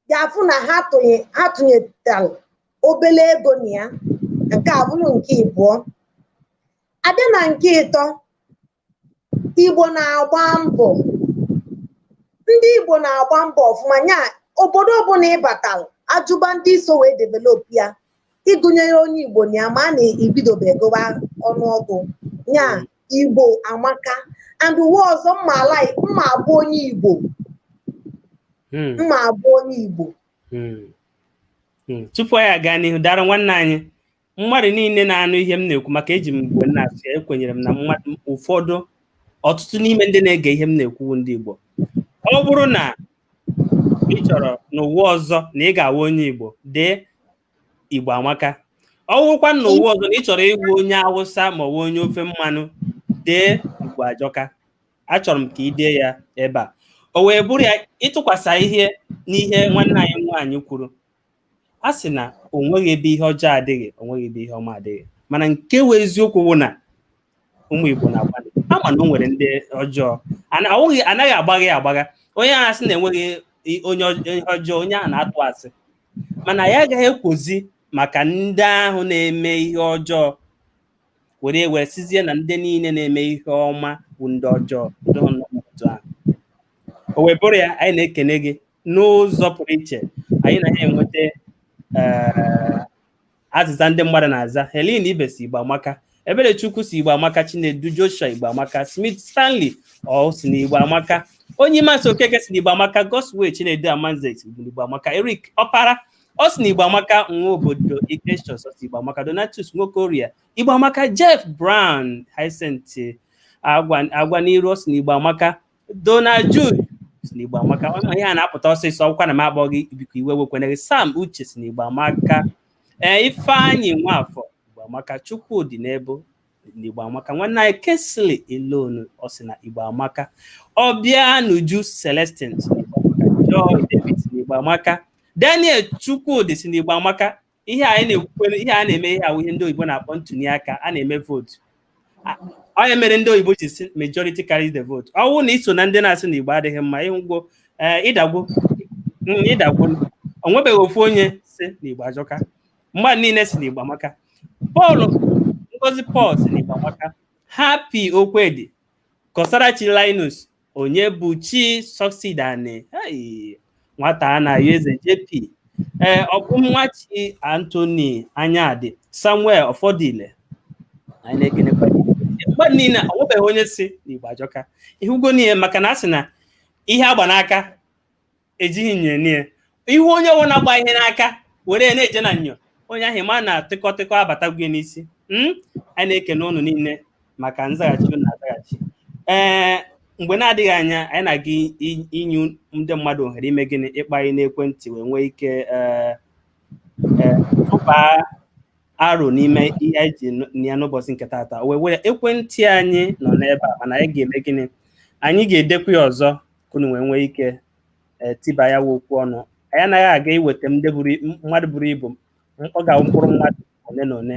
[SPEAKER 3] ga-afụ na ha tụnyetara obele ego na ya. Nke a bụrụ nke ịbụọ. Abịa na nke ịtọ, Igbo na-agba mbọ. Ndị Igbo na-agba mbọ ọfụma. Nya obodo ọbụla ị batara, ajụba ndị so wee develop ya, ịgụnyere onye Igbo na ya, ma a na-ebidobe gụwa ọnụọgụ. Nya Igbo amaka. And uwe ọzọ, mma ala mma abụ onye Igbo. Mma abụ onye Igbo.
[SPEAKER 2] Tupu anyị aga n'ihu, dara nwanne anyị, mmadụ niile na-anụ ihe m na-ekwu, maka eji m mgbe m na-asụ ya, ekwenyere m na mmadụ ụfọdụ, ọtụtụ n'ime ndị na-ege ihe m na-ekwu bụ ndị Igbo. Ọ bụrụ na ị chọrọ n'ụwa ọzọ na ị ga-awụ onye Igbo, dee "Igbo amaka". Ọ bụrụkwa n'ụwa ọzọ na ị chọrọ ịwụ onye Awụsa ma ọ bụ onye ofe mmanụ, dee "Igbo ajọka". Achọrọ m ka ị dee ya ebe a. O wee bụrụ ya, ịtụkwasị ihe n'ihe nwanne anyị nwaanyị kwuru, a sị na o nweghị ebe ihe ọjọọ adịghị, o nweghị ebe ihe ọma adịghị, mana nke wụ eziokwu wụ na ụmụ Igbo na-agbalị. Ama na o nwere ndị ọjọọ. Anaghị agbagha ya agbagha. Onye ahụ asị na enweghị onye ọjọọ, onye ahụ na-atụ asị. Mana ya agaghị ekwozi maka ndị ahụ na-eme ihe ọjọọ were were sizie na ndị niile na-eme ihe ọma bụ ndị ọjọọ. Ndị ọnọdụ ahụ o wee bụrụ ya, anyị na-ekene gị n'ụzọ pụrụ iche. Anyị na ya enweta azịza ndị mmadụ na-aza. Helen Ibe si Igbo amaka, Eberechukwu si Igbo amaka, Chinedu Joshua, Igbo amaka, Smith Stanley ọ si na Igbo amaka, onye Imasị Okeke si na Igbo amaka, Gosway Chinedu Amanze si na Igbo amaka, Eric Ọpara ọ si na Igbo amaka, nwa obodo Ignatius ọ si Igbo amaka, Donatus Nwokoria, Igbo amaka, Jeff Brown Hyacinth agwa agwa n'iru ọ si na Igbo amaka, Donald Jude si na Igbo amaka. Ihe a na-apụta ọsịsọ ọkwa na m akpọ gị, biko iwe wekwana gị. Sam Uche si na Igbo amaka. Ee, Ifeanyị Nwafọ, Igbo amaka. Chukwudị n'ebo na Igbo amaka. Nwanne anyị Kingsley Elonu ọ sị na Igbo amaka. Ọbịa Nuju Celestin si na Igbo amaka. Joy David si na Igbo amaka. Daniel Chukwudị si na Igbo amaka. Ihe anyị na-ekwukwe, ihe a na-eme, ihe awụ ihe ndị oyibo na-akpọ ntụli aka a na-eme, vote. Onye mere ndị oyibo ji si "majority carries the vote". Ọ bụrụ na ị so na ndị na-asị na Igbo adịghị mma, ịhụgwo ee, ịdagwo, ịdagwo. O nwebeghị ofu onye si na Igbo ajọka. Mmadụ niile si na Igbo amaka. Paul Ngozi Paul si na Igbo amaka. Happy Okwedi Kọsarachi Linus onye bụ chi succeed ani. Hey, nwata a na-ayọ eze JP, ee, Ọbụmnwachi Anthony Anyadị Samuel Ọfọdịle, anyị na-ekenekwa gị. Mmadụ niile, o nwebeghị onye si na Igbo ajọka. Ihugo niile, maka na a sị na ihe agba n'aka ejighị nyo nie ihu. Onye ọbụla na-agba ihe n'aka were ya na-eje na nyo, onye ahụ ma na tịkọtịkọ abatago gị n'isi. Anyị na-ekene unu niile maka nzaghachi unu na-azaghachi. Ee, mgbe na-adịghị anya anyị na-aga inye ndị mmadụ ohere ime gịnị? Ịkpa anyị n'ekwentị wee nwee ike ee ee tụba aro n'ime ihe anyị ji ya n'ụbọchị nke taata. O wee were ekwentị anyị nọ n'ebe a, mana anyị ga-eme gịnị? Anyị ga-edekwa ya ọzọ ka unu wee nwee ike tiba ya wụ okwu ọnụ. Anyị anaghị aga iweta ndị buru mmadụ buru ibu. Ọ ga-awụ mkpụrụ mmadụ one na one.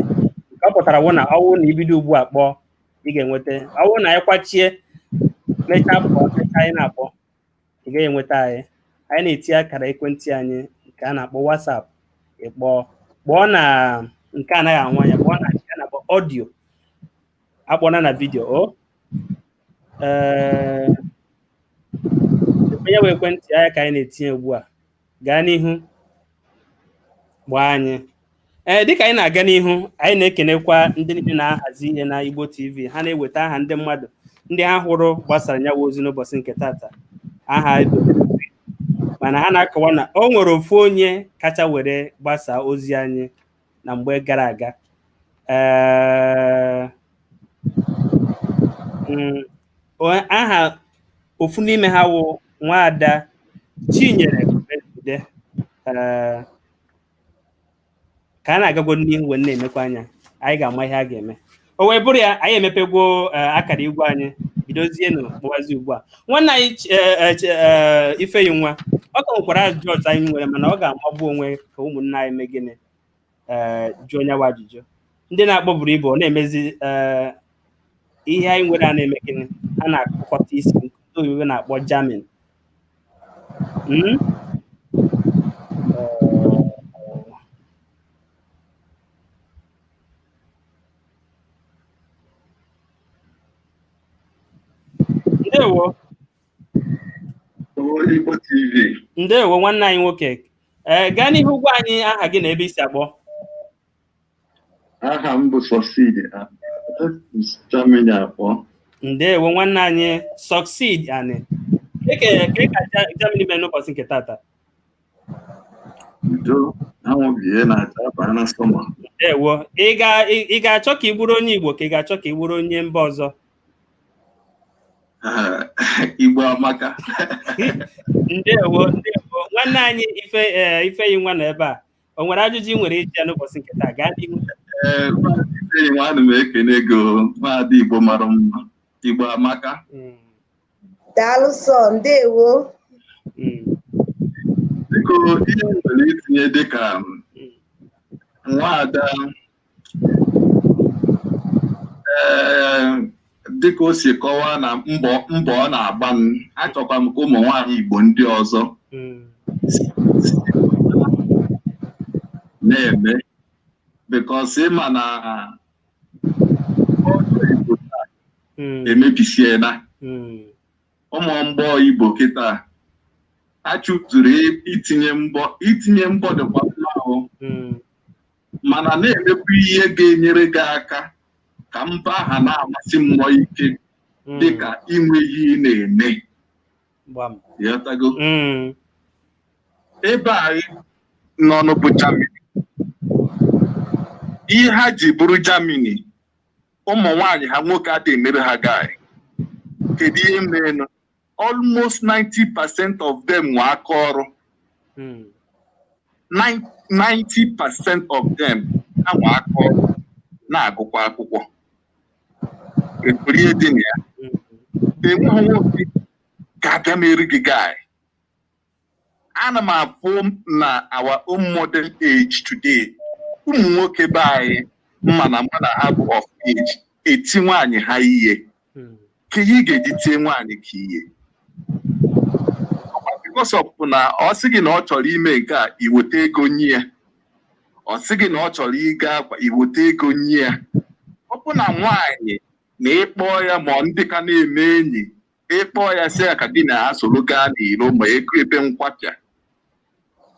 [SPEAKER 2] Nke ọ pụtara wụ na ọ bụrụ na ibido ugbu a kpọọ, ị ga-enweta. Ọ bụrụ na anyị kwachie, mechaa pụọ, mechaa anyị na-akpọ, ị gaghị enweta anyị. Anyị na-etinye akara ekwentị anyị nke a na-akpọ WhatsApp. Ịkpọọ, kpọọ na nke anaghị anwụ anya, kpọọ na nke a na-akpọ audio, akpọna na video. O ee, Onye nwe ekwentị anya ka anyị na-etinye ugbu a. Gaa n'ihu gbaa anyị. Ee, dịka anyị na-aga n'ihu, anyị na-ekenekwa ndị niile na-ahazi ihe na Igbo TV. Ha na-eweta aha ndị mmadụ ndị ha hụrụ gbasara nyawa ozi n'ụbọchị nke tata aha egotere, mana ha na-akọwa na o nwere ofu onye kacha were gbasaa ozi anyị na mgbe gara aga. Ee, aha ofu n'ime ha wụ Nwaada Chinyere Ude. Ee, ka a na-agagwo n'ihu wee na-emekwa anya, anyị ga-ama ihe a ga-eme. O wee bụrụ ya, anyị emepegwo akara igwe anyị, bidozienụ kpọwazi ugbu a. Nwanne anyị Ifeyi nwa, ọ ka nwekwara ajụjụ ọzọ anyị nwere, mana ọ ga-amagbu onwe ka ụmụnne anyị mee gịnị, ee, jụọ nyawa ajụjụ. Ndị na-akpọ buru ibu, ọ na-emezi ihe anyị nwere a na-eme gịnị, a na-akụkọta isi ndị oyibo na-akpọ jamming. Ndewo.
[SPEAKER 5] Igbo TV.
[SPEAKER 2] Ndewo, nwanne anyị nwoke. Ee, gaa n'ihu gwa anyị aha gị na ebe i si akpọ.
[SPEAKER 5] Aha m bụ Succeed Germany akpọ.
[SPEAKER 2] Ndewo, nwanne anyị Succeed Ani. Eke ka Germany mere n'ụbọchị nke tata?
[SPEAKER 5] Udo, anwụ bie na-acha, abaa na summer.
[SPEAKER 2] Ndewo. Ị ga-achọ ka ị bụrụ onye Igbo ka ị ga-achọ ka ị bụrụ onye mba ọzọ?
[SPEAKER 5] Igbo amaka.
[SPEAKER 2] Ndewo, ndewo, nwanne anyị Ife. Ifeyi nwa nọ ebe a. O nwere ajụjụ ị nwere iji ya n'ụbọchị nke taa? Gaa n'ihu.
[SPEAKER 5] Ee, Maazị Ifeyi nwa, ana m ekene gị o. Maazị Igbo mara mma, Igbo amaka.
[SPEAKER 3] Daalụ sọ, ndewo.
[SPEAKER 5] Biko, ihe m nwere itinye dịka nwaada, ee, dịka o si kọwaa na mbọ ọ na-agba, m achọkwa m ka ụmụ nwaanyị Igbo ndị ọzọ na-eme, because ịma na ọjọọ Igbo emebisiela. Ụmụ mgbọ Igbo kịta achụtụrụ itinye mbọ. Itinye mbọ dịkwa mma ahụ, mana na-emekwa ihe ga-enyere gị aka ka mbọ aha na-amasị mmụọ ike, dịka inwe ihe ị na-eme.
[SPEAKER 2] Gbam.
[SPEAKER 5] Ịghọtago? Ebe anyị nọ n'bụ Germany, ihe ha ji bụrụ Germany, ụmụ nwaanyị ha nwoke adịghị emere ha guy. Kedu ihe merenụ? Almost 90% of them nwe aka ọrụ. 90% of them ha nwe aka ọrụ, na-agụkwa akwụkwọ. Ekwuru ihe dị na ya. Enweghị nwoke ga-abịa meri gị guy. Ana m afụ na our own modern age today, ụmụ nwoke be anyị mma na mma na ha bụ of age eti nwaanyị ha ihe. Ka ihe ị ga-eji tie nwaanyị ka ihe? Ọkwa because of na ọ sị gị na ọ chọrọ ime nke a, iweta ego nye ya. Ọ sị gị na ọ chọrọ ịga akwa, iweta ego nye ya. Ọ bụ na nwaanyị na ịkpọ ya, ma ndị ka na-eme enyi, ịkpọ ya sị ya ka gị na ha soro gaa n'iro, ma ego ebe nkwapịa,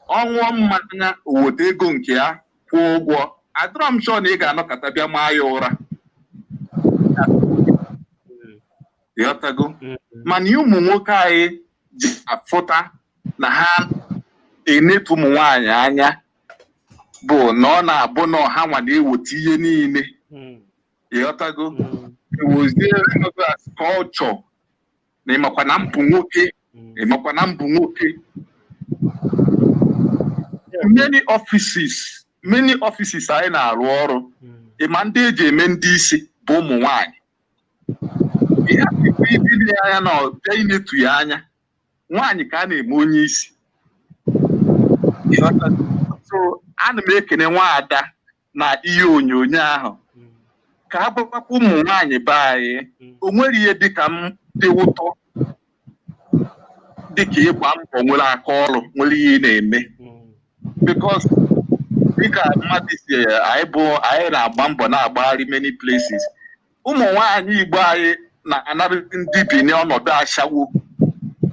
[SPEAKER 5] ọ ṅụọ mmanya, o weta ego nke ya kwụọ ụgwọ. Adịrọ m sure na ị ga-anọkọta bịa maa ya ụra. Ịghọtago? Mana ụmụ nwoke anyị ji afụta na ha enetu ụmụ nwaanyị anya bụ na ọ na-abụ na ọha nwa na-eweta ihe niile. Ịghọtago? Ewozie as culture na ịmakwa na mbụ nwoke, ịmakwa na mbụ nwoke. Many offices anyị na-arụ ọrụ, ịma ndị eji eme ndị isi bụ ụmụ nwanyị. Ihe a bụ ibili anya na ọbịa inetu ya anya, nwaanyị ka a na-eme onye isi. Ịghọtago? So ana m ekene nwaada na ihe onyonyo ahụ ka a gwakwa ụmụ nwaanyị be anyị, o nwere ihe dịka m dị ụtọ dịka ịgba mbọ nwere aka ọrụ, nwere ihe ị na-eme, because dịka mmadụ si anyị bụ, anyị na-agba mbọ na-agbagharị many places. Ụmụ nwaanyị Igbo anyị na-anara ndị bi n'ọnọdụ ashawo.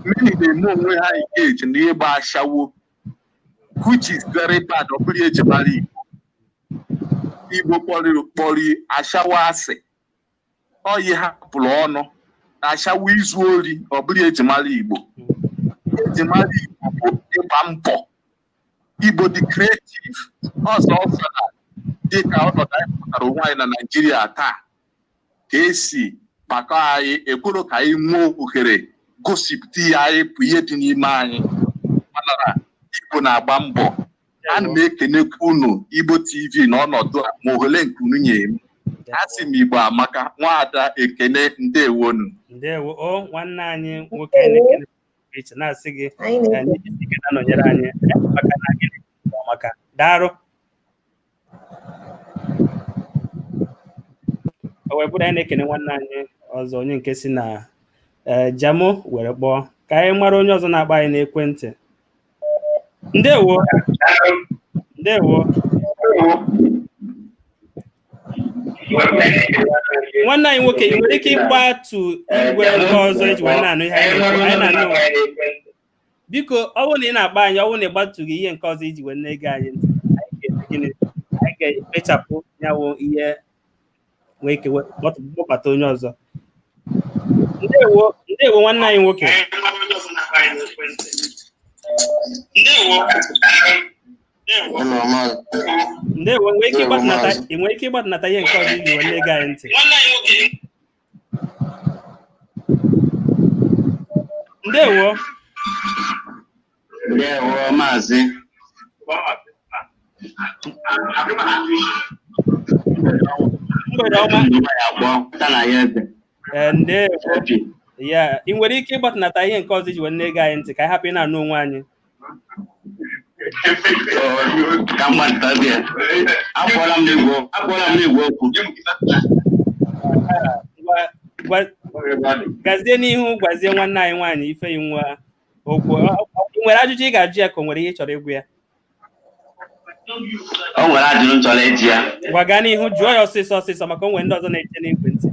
[SPEAKER 5] Many na-eme onwe ha engage na ịgba ashawo, which is very bad. Ọ bụrụ eji mara Igbo. Igbo kpọrọ ashawo asị, oyi hapụrụ ọnụ na ashawo izu ori. Ọ bụrụ eji mara Igbo. Eji mara Igbo bụ ịgba mbọ. Igbo dị creative. Ọzọ ọsọ na dị ka ọnọdụ anyị pụtara onwe anyị na Naịjirịa taa, ka esi kpakọ anyị ekworo ka anyị nwee ohere gosipụta ihe anyị bụ, ihe dị n'ime anyị. Mana Igbo na-agba mbọ. Ana m ekenekwa unu, Igbo TV, na ọnọdụ a ma ohere nke unu nyere m. Asị m, Igbo amaka. Nwaada Ekene, ndewonu.
[SPEAKER 2] Ndewo o, nwanne anyị nwoke. Anyị na-ekene iche na-asị gị
[SPEAKER 3] Anyị na-ekene.
[SPEAKER 2] Anyị ike na-anọnyere anyị maka na gịnị? Maka daalụ. O wee bụrụ anyị na-ekene nwanne anyị ọzọ, onye nke si na ee Jamo were kpọọ. Ka anyị mara onye ọzọ na-akpọ anyị n'ekwentị. Ndewo, ndewo. Nwanne anyị nwoke, ị nwere ike ịgbatu igwe nke ọzọ iji wee na-anụ ihe anyị na-ekwu? Anyị na-anụ. Biko, ọ bụrụ na ị na-akpọ anyị, ọ bụrụ na ị gbatughị ihe nke ọzọ iji wee na-ege anyị ntị, anyị ga-eme gịnị? Anyị ga-ekpechapụ ya wụ ihe nwee ike kpọbata onye ọzọ. Ndewo, ndewo, nwanne anyị nwoke.
[SPEAKER 6] Hello, maazị.
[SPEAKER 2] Ndewo. Nwee ike
[SPEAKER 6] Ndewo,
[SPEAKER 2] ịgbatụnata
[SPEAKER 6] maazị.
[SPEAKER 2] Ị nwere ike ịgbatụnata ihe nke ọzọ iji wee na-ege anyị ntị? Ndewo.
[SPEAKER 6] Ndewo, maazị.
[SPEAKER 2] Mgbede ọma. Ee, ndewo ya. Ị nwere ike ịgbatụnata ihe nke ọzọ iji wee na-ege anyị ntị, ka anyị hapụ ị na-anụ onwe anyị?
[SPEAKER 6] Ka m gbatịta bịa. Apụọla m n'igwe okwu.
[SPEAKER 2] Gazie n'ihu, gwazie nwanne anyị nwaanyị Ifeyinwa okwu. Ị nwere ajụjụ ị ga-ajụ ya, ka o nwere ihe ị chọrọ ịgwa ya?
[SPEAKER 6] O nwere ajụjụ m chọrọ ịjụ ya.
[SPEAKER 2] Gwa, gaa n'ihu, jụọ ya ọsịsọ ọsịsọ, maka o nwere ndị ọzọ na-eche n'igwe ntị.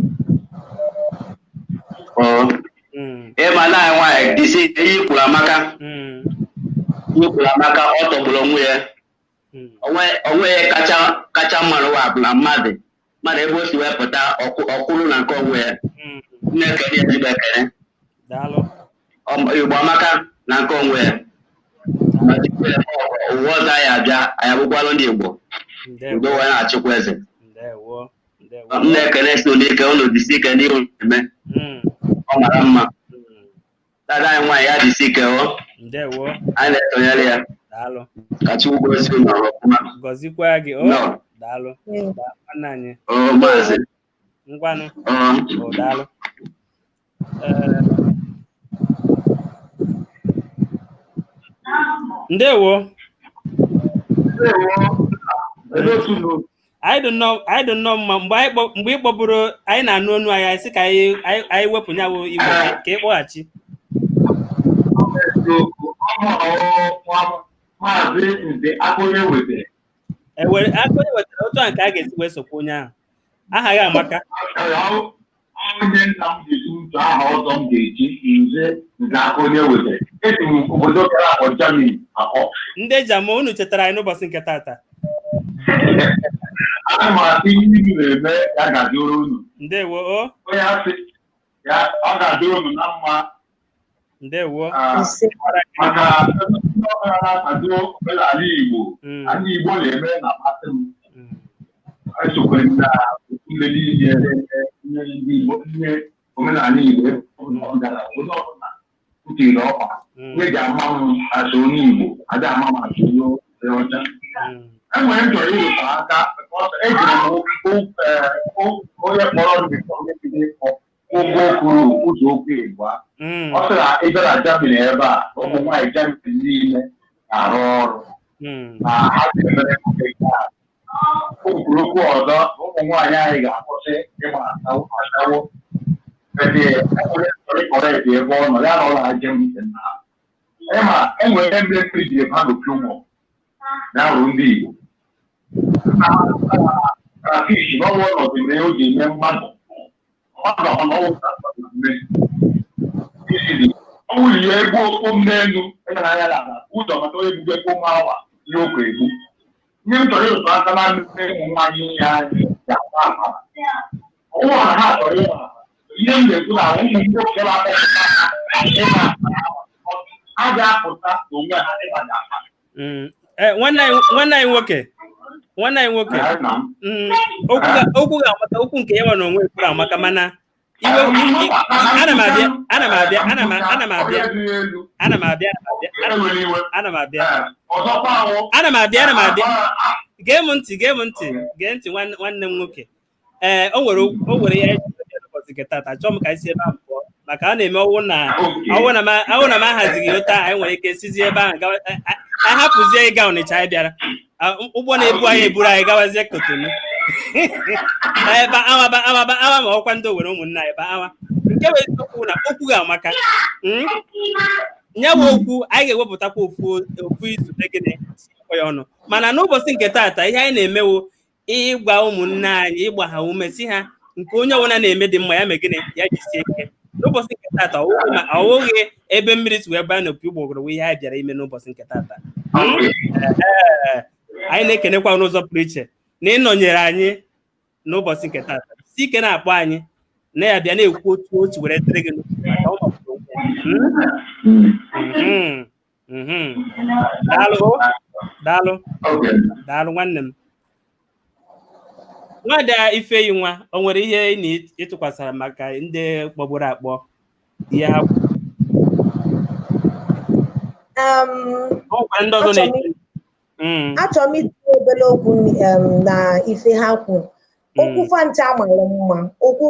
[SPEAKER 6] Ịma na anyị nwaanyị dịsị, ihe i kwuru amaka. Ihe i kwuru amaka, ọ tọgburu onwe ya. Onwe ya kacha kacha mma n'ụwa bụ na mmadụ ebe o si wee pụta ọkwụrụ na nke onwe ya. Na-ekene ya ezigbo ekene.
[SPEAKER 2] Daalụ.
[SPEAKER 6] Igbo amaka na nke onwe ya. Ma tupu ya ụwa ọzọ anyị abịa, anyị abụkwalụ ndị Igbo.
[SPEAKER 2] Ndewo.
[SPEAKER 6] Udo wee na-achịkwa eze.
[SPEAKER 2] Ndewo, ndewo.
[SPEAKER 6] M na-ekene si unu ike, unu jisi ike n'ihe unu na-eme. Ọ mara mma. Dada anyị nwaanyị, ya jisi ike o.
[SPEAKER 2] Ndewo.
[SPEAKER 6] Anyị na-esonyere ya.
[SPEAKER 2] Daalụ.
[SPEAKER 6] Ka Chukwu gozie unu ọfụma.
[SPEAKER 2] Gọzikwa gị o.
[SPEAKER 6] Nnọọ.
[SPEAKER 2] Daalụ. Nwanne anyị.
[SPEAKER 6] O maazị.
[SPEAKER 2] Ngwanụ.
[SPEAKER 6] O.
[SPEAKER 2] O, daalụ. Ee, ndewo. Anyị dị nnọọ mma. Mgbe ị kpọburu, anyị na-anụ onu anyị, anyị sị ka anyị wepụ nyawo igwe ka ị kpọghachi.
[SPEAKER 7] Maazị Nze Akonye wetara.
[SPEAKER 2] Ewere aka onye wetara otu a nke a ga-esi wee sokwa onye ahụ. Aha ya amaka.
[SPEAKER 7] Onye nna m ji ntụ aha ọzọ m ga-eji Nze Nze Akonye wetara. Esi m obodo gara akpọ Germany akpọ.
[SPEAKER 2] Ndị Jamo, unu chetara anyị n'ụbọchị nke tata.
[SPEAKER 7] Ana m asị ihe unu na-eme ya ga-adịrị unu.
[SPEAKER 2] Ndewo o.
[SPEAKER 7] Onye asị ya ọ ga-adịrị unu na mma.
[SPEAKER 2] Ndewo.
[SPEAKER 3] Ise.
[SPEAKER 7] Maka ndị ọbụla na-akwado omenala Igbo, anyị Igbo na-eme na-amasị m. Esokwere m na otu ndị niile ihe ndị Igbo, ihe omenala Igbo ebe ọbụla ọ gara, obodo ọbụla m tiri ọkpa, ihe ji ama m asị onye Igbo, ada ama m asị onye ọcha. Enwere m chọrọ ịrụta aka, because ejiri m onye kpọrọ m before mebiri ịkpọ ụgwọ kwuru ụzọ okwu Igbo a. Ọ sị na ị bịa na Germany ebe a, ụmụ nwaanyị Germany niile na-arụ ọrụ na ha ga-emere nwoke nke a. O kwuru okwu ọzọ na ụmụ nwaanyị anyị ga-akwụsị ịgba ashawo. Ebe enwere chọrọ ịkọrọ ebe ọ nọ ya na ọ na-aje m ntị na ịma enwere ebe mmiri ji ebe ha n'opi ụmụ na-arụ ndị Igbo. Crayfish na ọnwa ọnọdụ mere o ji eme mmadụ mmadụ ọ na ọnwụ. Ọ bụrụ ya egbu okpo m n'elu ịga anya n'ala ụzọ maka onye egbugbe ekpo nwa awa ihe okwu egbu. Ihe m chọrọ ịrụtụ aka na ndị ụmụ nwaanyị ya anyị ga-agba amara. Ọnwụ na ha chọrọ ịma ihe m na-ekwu na ụmụ nwoke na-akpọpụta ha ịma a ga-apụta n'onwe ha ịma ga-ama.
[SPEAKER 2] Nwanne anyị nwoke, nwanne anyị nwoke, okwu ga-amaka, okwu nke ya nwa na onwe kwuru amaka, mana iwe ana m abịa, ana m abịa, ana m ana m abịa, ana m abịa, ana m abịa, ana m abịa, ana m abịa. Gee m ntị, gee m ntị, gee ntị, nwanne m nwoke. Ee, o nwere ihe ụbọchị nke tata. Chọọ m ka anyị si ebe ahụ pụọ, maka a na-eme ọwụ na m ahazighị otu a, anyị nwere ike sizi ebe ahụ gawa, anyị hapụzie ịga Ọnịcha anyị bịara. Ụgbọ na-ebu anyị eburu anyị gawazie Kotonu ebe awa ba awa ba awa, ma ọkwa ndị Owere ụmụnne anyị ba awa. Nke bụ eziokwu na okwu ga-amaka. Nya bụ okwu anyị ga-ewepụtakwa ofu izu gịnị tinyekwa ya ọnụ, mana n'ụbọchị nke taata, ihe anyị na-emewo ịgwa ụmụnne anyị, ịgba ha ume, si ha nke onye ọbụla na-eme dị mma, ya mee gịnị, ya jisie ike. N'ụbọchị nke taata, ọwụghị ebe mmiri si wee baa n'opi ụgbọgụrụ bụ ihe anyị bịara ime n'ụbọchị nke taata. Ee, anyị na-ekenekwa n'ụzọ pụrụ iche na ịnọnyere anyị n'ụbọchị nke taata. Si ike na-akpọ anyị na ya bịa na-ekwu otu otu were dịrị gị n'obi, maka ọ magburu onwe ya. Daalụ, daalụ, daalụ, nwanne m. Nwada Ifeyi nwa, o nwere ihe ị na ịtụkwasara maka ndị kpọgburu akpọ, ihe ha kwuru? O nwekwara ndị ọzọ
[SPEAKER 3] Achọrọ m
[SPEAKER 2] na-eche.
[SPEAKER 3] Achọrọ m itinye obere okwu na ife ha kwuru. Okwu fancha mara mma. Okwu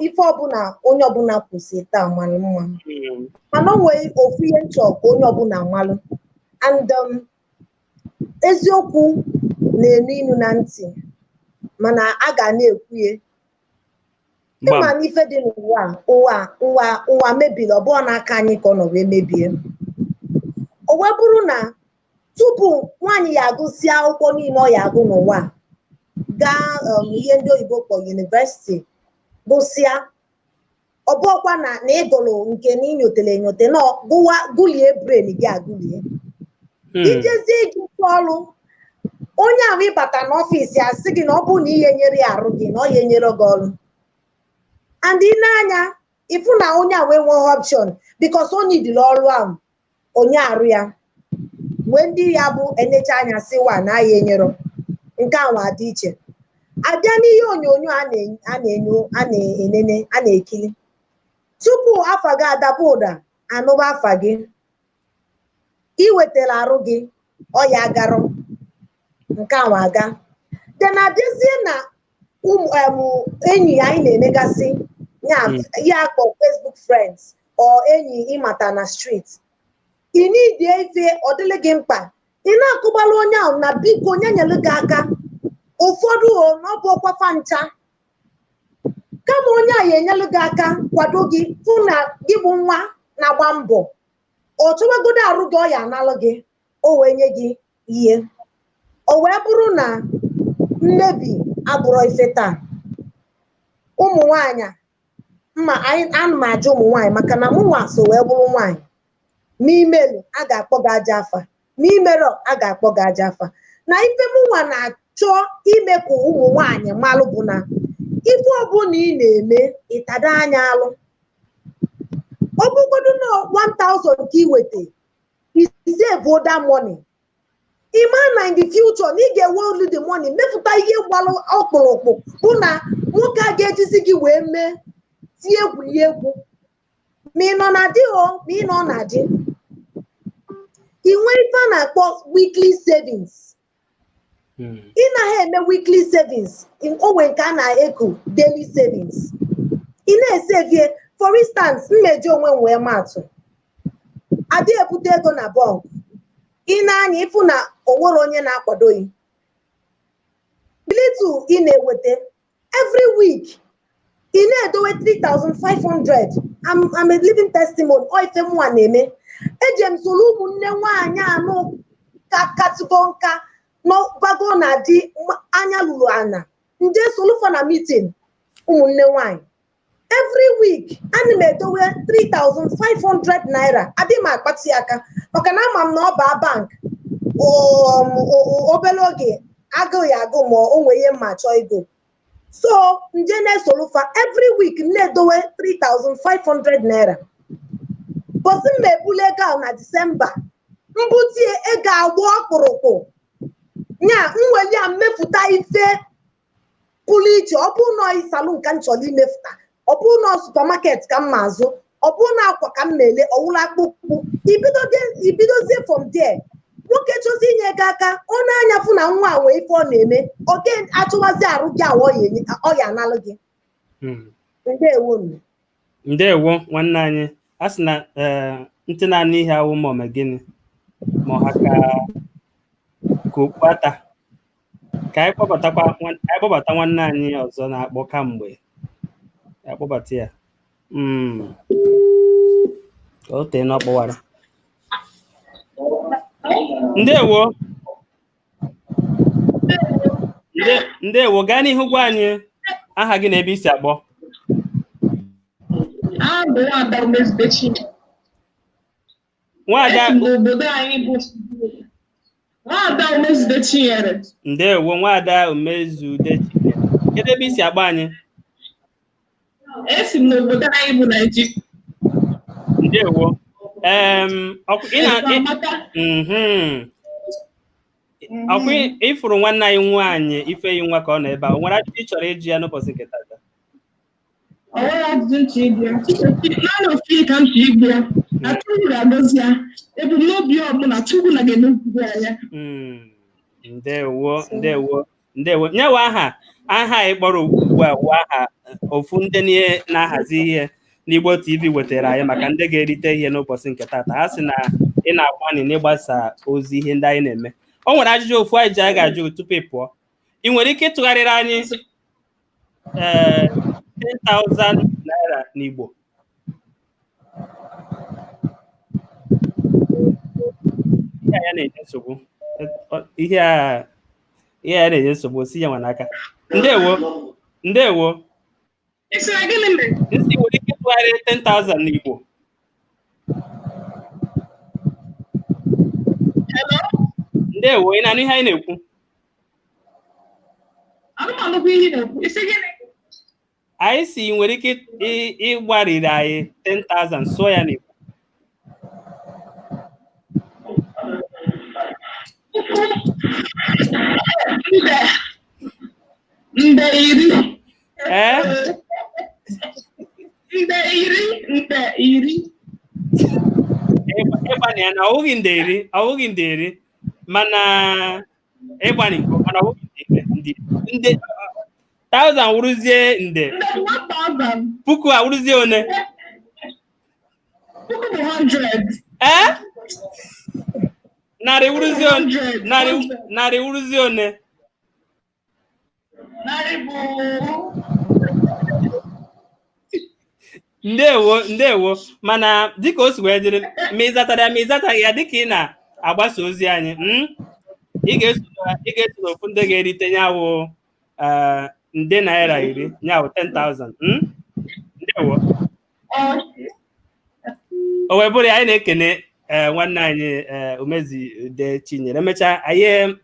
[SPEAKER 3] ife ọbụla onye ọbụla kwụsị taa mara mma, mana o nwere ofu ihe nchọ ka onye ọbụla malụ, and eziokwu na-enu inu na ntị, mana a ga na-ekwu ya.
[SPEAKER 2] Gbam.
[SPEAKER 3] Ịma na ife dị n'ụwa a, ụwa ụwa ụwa mebiri, ọ bụghị n'aka anyị ka ọ nọ wee mebie. O wee bụrụ na tupu nwaanyị ya agụsị akwụkwọ niile ọ ya agụ n'ụwa a, gaa ihe ndị oyibo kpọ university gụsịa, ọ bụọkwa na ịgụrụ nke na inyotere enyote na gụwa gụlie brain gị agụlie, ijezie ijikwa ọrụ, onye ahụ ịbata n'ọfịs ya sị gị na ọ bụrụ na ihe nyere ya arụ gị na ọ ya enyere gị ọrụ, and ị na-anya ịfụ na onye a wee nwee option because o nidiri ọrụ ahụ, onye arụ ya wee ndị ya bụ enecha anya sị wa na ya enyero nke ahụ adị iche. Abịa n'ihe onyonyo a na-enyo, a na-enene, a na-ekiri, tupu afa gị adaba ụda, anụba afa gị, iwetara arụ gị ọya garụ nke ahụ aga then abịazie na ụmụ enyi anyị na-emegasị ya, ya akpọ Facebook friends or enyi ịmata na street, ị need ife ọ dịrị gị mkpa, ị na-akụgbala onye ahụ na biko onye nyere gị aka. Ụfọdụ o na ọ bụ ọkwafa ncha, kama onye a ya enyelu gị aka kwado gị, fụ na gị bụ nwa na-agba mbọ, ọ chọwagodo arụ gị, ọ ya analụ gị, o wee nye gị ihe. O wee bụrụ na mmebi abụrọ ife taa. Ụmụ nwanyị mma anyị, ana m ajụ ụmụ nwaanyị, maka na mụ nwa so wee bụrụ nwaanyị, ma imelu a ga-akpọ gị aja afa, ma imerọ a ga-akpọ gị aja afa. Na ife mụnwa na-achọ ime ka ụmụ nwaanyị malụ bụ na ife ọbụla ị na-eme, ịtada anya alụ, ọ bụgodu na 1000 ka ị weta, isave that money, ịma na in the future na ị ga-ewe olu the money mepụta ihe gbalụ ọkpụrụkpụ, bụ na nwoke a ga-ejizi gị wee mee tie egwuregwu, ma ị nọ na di o, ma ị nọ na di. Ị nwee ife a na-akpọ weekly savings. Ị naghị eme weekly savings, o nwere nke a na-eku daily savings ị na-esevie. For instance, mmeji onwe m wee maatụ, adị ebute ego na bank, ị na-anya ịfụ na o nwere onye na-akwado gị. Little ị na-eweta every week, ị na-edowe 3500. I'm a living testimony. Ọ ife mụnwa na-eme, eji m soro ụmụnne nwaanyị anụ ka katụgo nka n'bago na di anya lụrụ ana nje solufa na meeting ụmụnne nwaanyị. Every week ana m edowe 3500 naira, adị m akpati aka maka na ama m na ọ baa bank obere oge agụụ ya agụ ma o nwee ihe mma chọọ ego. So nje na-esolufa every week m na-edowe 3500 naira. Bọsị m ebuli ego ahụ na Disemba, mbutie ego agba ọkpụrụkpụ nya nweli ya mmepụta ife pụrụ iche. Ọ bụrụ na salon ka m chọrọ imefụta, ọ bụrụ na supermarket ka m ma azụ, ọ bụrụ na akwa ka m na-ele, ọwụla akpụkpụ, ibidozie from there. Nwoke chọzi inye gị aka, ọ na-anya fụ na nwa a nwee ife ọ na-eme, ọ ga-achọwazi arụ gị ahụ ọ ya analụ gị. Ndewo.
[SPEAKER 2] Ndewo nwanne anyị. A sị na ntị na-anụ ihe awụ ma ome gịnị ma ọha ka okpu ata. Ka anyị kpọbata nwanne anyị ọzọ na-akpọ kamgbe. Akpọbata ya. Ka o tee na ọ kpọwara. Ndewo. Ndewo, gaa n'ihu gwa anyị aha gị na ebe i si akpọ. Ndewo Nwaada Umezude Chinyere. Kedu ebe i si akpọ anyị?
[SPEAKER 8] Esi m n'obodo anyị bụ Naịjirịa.
[SPEAKER 2] Ndewo. Ọkwa ịfụrụ nwanne anyị nwaanyị Ifeyinwa ka ọ nọ ebe a, o nwere ajụjụ ị chọrọ ịjụ ya n'ụbọchị nke tata?
[SPEAKER 8] Ọ nwere ajụjụ nchọ ịjụ ya. Naanị ofu ihe ka m chọrọ ịgwa ya. Na Chukwu ga-agọzi ya. Ebumnobi ọbụla Chukwu na ga-emezuru ya.
[SPEAKER 2] Ndewo, ndewo, ndewo. Nyewa aha anyị kpọrọ ugbu a wụ aha ofu ndị na-ahazi ihe n'Igbo TV wetara anyị maka ndị ga-erite ihe n'ụbọchị nke tata. Ha sị na ị na-agbanị n'ịgbasa ozi ihe ndị anyị na-eme. O nwere ajụjụ ofu anyị ji anyị ga-ajụ tupu ị pụọ. Ị nwere ike ịtụgharịrị anyị 10,000 naira n'Igbo? Ihe a ya na-enye nsogbu. Ihe a ya na-enye nsogbu, si ya nwa n'aka. Ndewo, ndewo. Nsị nwere ike ịtụgharị 10,000 n'Igbo? Ndewo, ị na-anụ ihe anyị na-ekwu? Anyị si nwere ike ịgbariri anyị 10,000 sụọ ya n'Igbo.
[SPEAKER 8] Nde iri.
[SPEAKER 2] Ee?
[SPEAKER 8] Nde iri, nde iri.
[SPEAKER 2] Ịgbani ya na ọwụghị nde iri, ọwụghị nde iri, mana ịgbani mana ọwụghị nde nde 1,000 wụrụzie nde. Puku a wụrụzie one?
[SPEAKER 8] Puku bụ 100.
[SPEAKER 2] Ee? Narị wụrụzie one? Narị wụrụzie one?
[SPEAKER 8] Narị bụ.
[SPEAKER 2] Ndewo, ndewo. Mana dịka o si wee dịrị, ma ị zatara ya ma ị zataghị ya, dịka ị na-agbasa ozi anyị, ị ga-eso n'ofu ndị ga-erite nyawụ nde naira iri, nyawụ 10,000. Ndewo. O wee bụrụ ya, anyị na-ekene nwanne anyị Umezude Chinyere. Emechaa anyị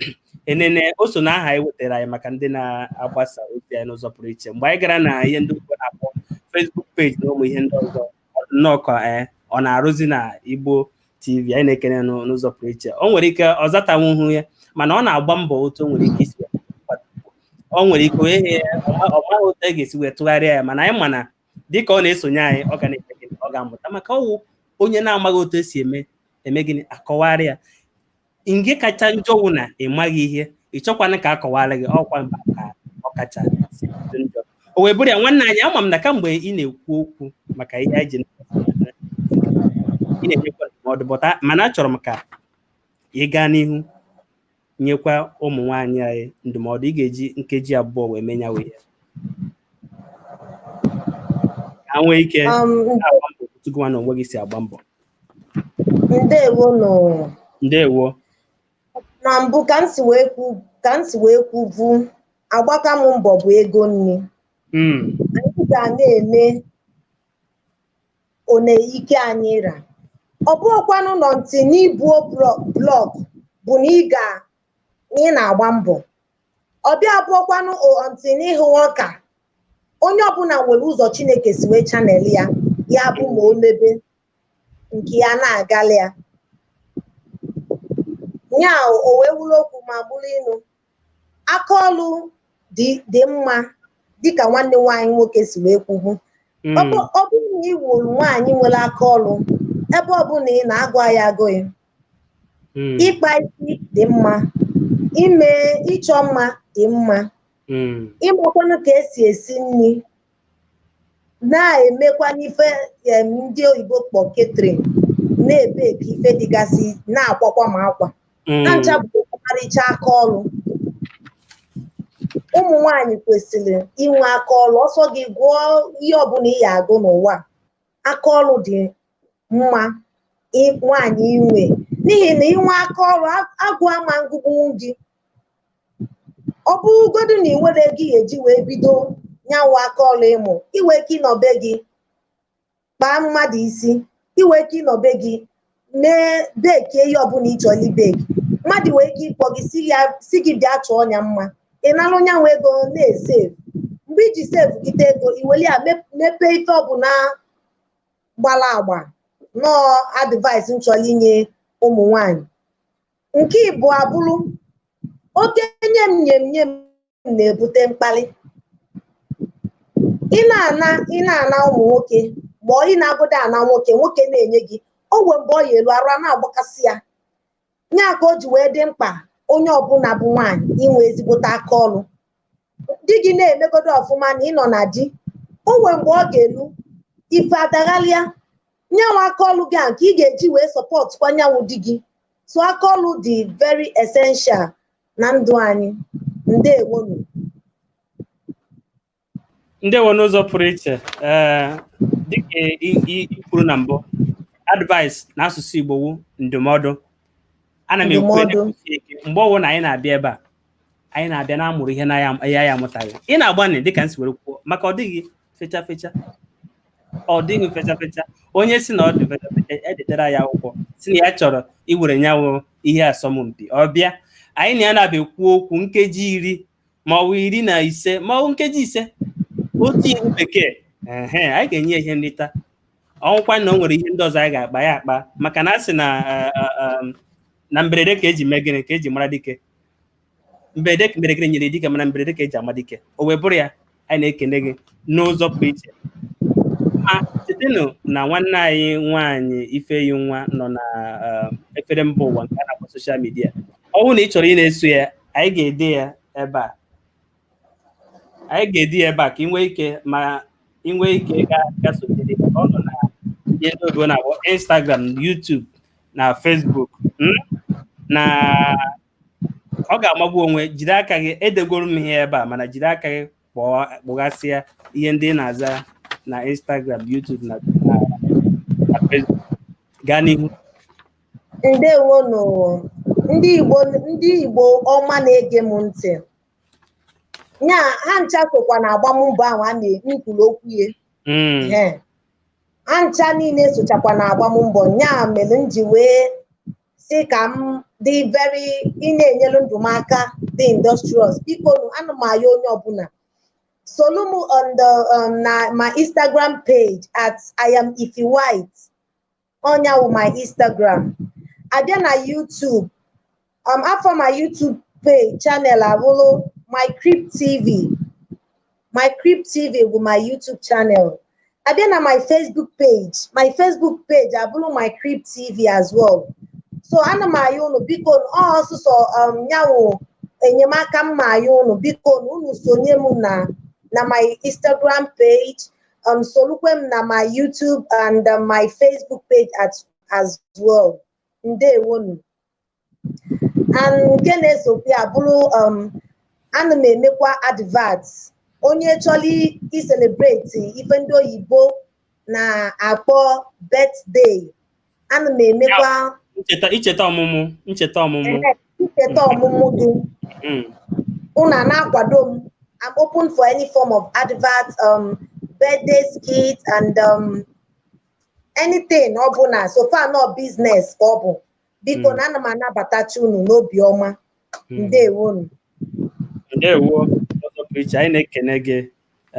[SPEAKER 2] enene o so na aha anyị wetara anyị maka ndị na-agbasa ozi anyị n'ụzọ pụrụ iche. Mgbe anyị gara na ihe ndị ugbo na-akpọ Facebook page na ụmụ ihe ndị ọzọ, nnọọ ka ọ na-arụzi na Igbo TV, anyị na-ekene n'ụzọ pụrụ iche. O nwere ike ọ zatanwuhu ya, mana ọ na-agba mbọ otu o nwere ike isi, o nwere ike onye ọ maghị otu e ga-esi wee tụgharịa ya, mana anyị ma na dịka ọ na-esonye anyị, ọ ga na-eme gịnị, ọ ga-amụta, maka ọwụ onye na-amaghị otu esi eme gịnị akọwarị ya. Nke kacha njọ wụ na ị maghị ihe, ị chọkwana ka akọwarị gị, ọkwa mba ka ọ kacha si njọ. O wee bụrụ ya, nwanne anyị, ama m na kamgbe ị na-ekwu okwu maka ihe anyị ji ị na-enyekwa ndụmọdụ, bọta mana achọrọ m ka ị gaa n'ihu nyekwa ụmụ nwaanyị anyị ndụmọdụ. Ị ga-eji nkeji abụọ wee menyawe ya ka nwee ike na-agba mbọ otu gị nwa na onwe gị si agba mbọ.
[SPEAKER 3] Ndewo nụ.
[SPEAKER 2] Ndewo.
[SPEAKER 3] Na mbụ ka m si wee kwuvu, agbaka m mbọ bụ ego nri. Anyị ga na-eme One ike anyị ra. Ọ bụghịkwanụ nọ ntị n'ibuo block bụ na ị ga na ị na-agba mbọ. Ọbịa abụọkwanụ ntị n'ịhụ ọka. Onye ọbụla nwere ụzọ Chineke si wee channel ya, ya bụ ma o mebe nke ya na-agalị ya. Nya o wee wuru okwu ma bụrụ ịnụ. Aka ọlụ dị mma, dịka nwanne nwaanyị nwoke si wee kwubu. Ọ bụrụ na ị wuru nwaanyị nwere aka ọlụ, ebe ọbụla ị na-agụ ya agụghị. Ịkpa isi dị mma, ime ịchọ mma dị mma, ịmakwanụ ka esi esi nri, na-emekwa n'ife ndị oyibo kpọ catering, na-ebe ka ife dịgasị, na-akwakwa ma akwa. Na ncha bụ ọmarịcha aka ọlụ. Ụmụ nwanyị kwesịrị inwe aka ọlụ. Ọsọ gị gụọ ihe ọbụla ị ga-agụ n'ụwa, aka ọlụ dị mma nwaanyị inwe, n'ihi na inwe aka ọlụ agụ ama ngụgbu gị. Ọ bụrụgodu na ị nwere ego ị ga-eji wee bido nyanwụ aka ọlụ ịmụ, inwe ike ịnọbe gị kpaa mmadụ isi, inwe ike ịnọbe gị mee bekie ihe ọbụla ị chọrọ ibeki. Mmadụ nwee ike ịkpọ gị si gị bịa chọọ ọnya mma, ị nara nyanwụ ego na-esevu. Mgbe iji sevu gite ego, i were ya mepee ife ọbụla gbara agba. Nọọ advice m chọrọ inye ụmụ nwanyị. Nke ịbụ abụrụ oke nye m nye m nye m na-ebute mkpali. Ị na-ana ụmụ nwoke, ma ị na-agụda ana nwoke, nwoke na-enye gị o nwee mgbe ọ ya elu arụ a na-agbakasị ya. Nya ka o ji wee dị mkpa onye ọbụla bụ nwaanyị inwe ezigbote aka ọlụ. Di gị na-emegodo ọfụma na ịnọ na di, o nwee mgbe ọ ga-elu ife adaghalịa. Nyanwụ aka ọlụ gị a nke ị ga-eji wee sọpọtụkwa nyanwụ di gị. So aka ọlụ dị very essential na ndụ anyị. Ndewonu.
[SPEAKER 2] Ndewo n'ụzọ pụrụ iche. Ee, dịka i kwuru na mbụ, advice n'asụsụ Igbo wu ndụmọdụ. Ana m ekwu ike mgbe ọwụ na anyị na-abịa ebe a, anyị na-abịa na-amụrụ ihe na ya ya amụtaghị. Ị na-agbanị dịka m si were kwuo, maka ọ dịghị fecha fecha, ọ dịghị fecha fecha. Onye si na ọ dị fecha fecha edetara ya akwụkwọ si na ya chọrọ iwere nyanwụ ihe asọmpi, ọ bịa anyị na ya na-abịa ekwu okwu nkeji 10 ma ọ bụ 15 ma ọ bụ nkeji 5, otu ihu bekee. Ehe, anyị ga-enye ya ihe nrita. Ọnwụkwa na o nwere ihe ndị ọzọ anyị ga-akpa ya akpa, maka na a sị na na mberede ka eji mee gịnị ka eji mara dike. Mberede mberede nyere dike, mana mberede ka eji ama dike. O wee bụrụ ya, anyị na-ekene gị n'ụzọ pụrụ iche. Ma chetanụ na nwanne anyị nwaanyị Ifeyinwa nọ na efere mba ụwa nke a na-akpọ social media. Ọ bụrụ na ị chọrọ ị na-eso ya, anyị ga-ede ya ebe a, anyị ga-ede ya ebe a ka ị nwee ike, ma ị nwee ike ga sonyere. Ọ nọ na ihe ndị oyibo na-akpọ Instagram, YouTube na Facebook. Na ọ ga-amagbu onwe. Jiri aka gị, edegoro m ihe ebe a, mana jiri aka gị kpọgasịa ihe ndị ị na-aza na Instagram, YouTube na Facebook. Gaa n'ihu.
[SPEAKER 3] Ndewonu ndị Igbo, ndị Igbo ọma na-ege m ntị. Nya ha ncha sokwa na agbammbọ ahụ a na-ekwuru okwu ya. Ha ncha niile sochakwa na agbammbọ. Nya mere m ji wee sị ka m dị very ị na-enyere ndụ m aka dị industrious. Biko nụ, ana m ayọ onye ọbụla solu m on the na my Instagram page at I am Ify White. Ọnya wụ my Instagram. Abịa na YouTube, afọ my YouTube page channel abụrụ My Crib TV. My Crib TV bụ my YouTube channel. Abịa na my Facebook page, my Facebook page abụrụ My Crib TV as well. So ana m ayọ unu, biko, ọ ọsụsọ nyanwụ enyemaka m ma ayọ unu, biko unu sonye m na my Instagram page, solukwe m na my YouTube and my Facebook page as well. Ndewonu. And nke na-esokwa ya bụrụ, ana m emekwa advert. Onye chọrọ i celebrate ife ndị oyibo na-akpọ birthday, ana m emekwa.
[SPEAKER 2] Icheta ọmụmụ, ncheta ọmụmụ.
[SPEAKER 3] Ncheta ọmụmụ gị, unu na-akwado m. I'm open for any form of advert, birthday skit and Anything ọ bụla, so far nọ business ka ọ bụ, biko, na ana m anabatachi unu n'obi ọma. Ndewonu.
[SPEAKER 2] Ndewo ọzọ pụrụ iche. Anyị na-ekene gị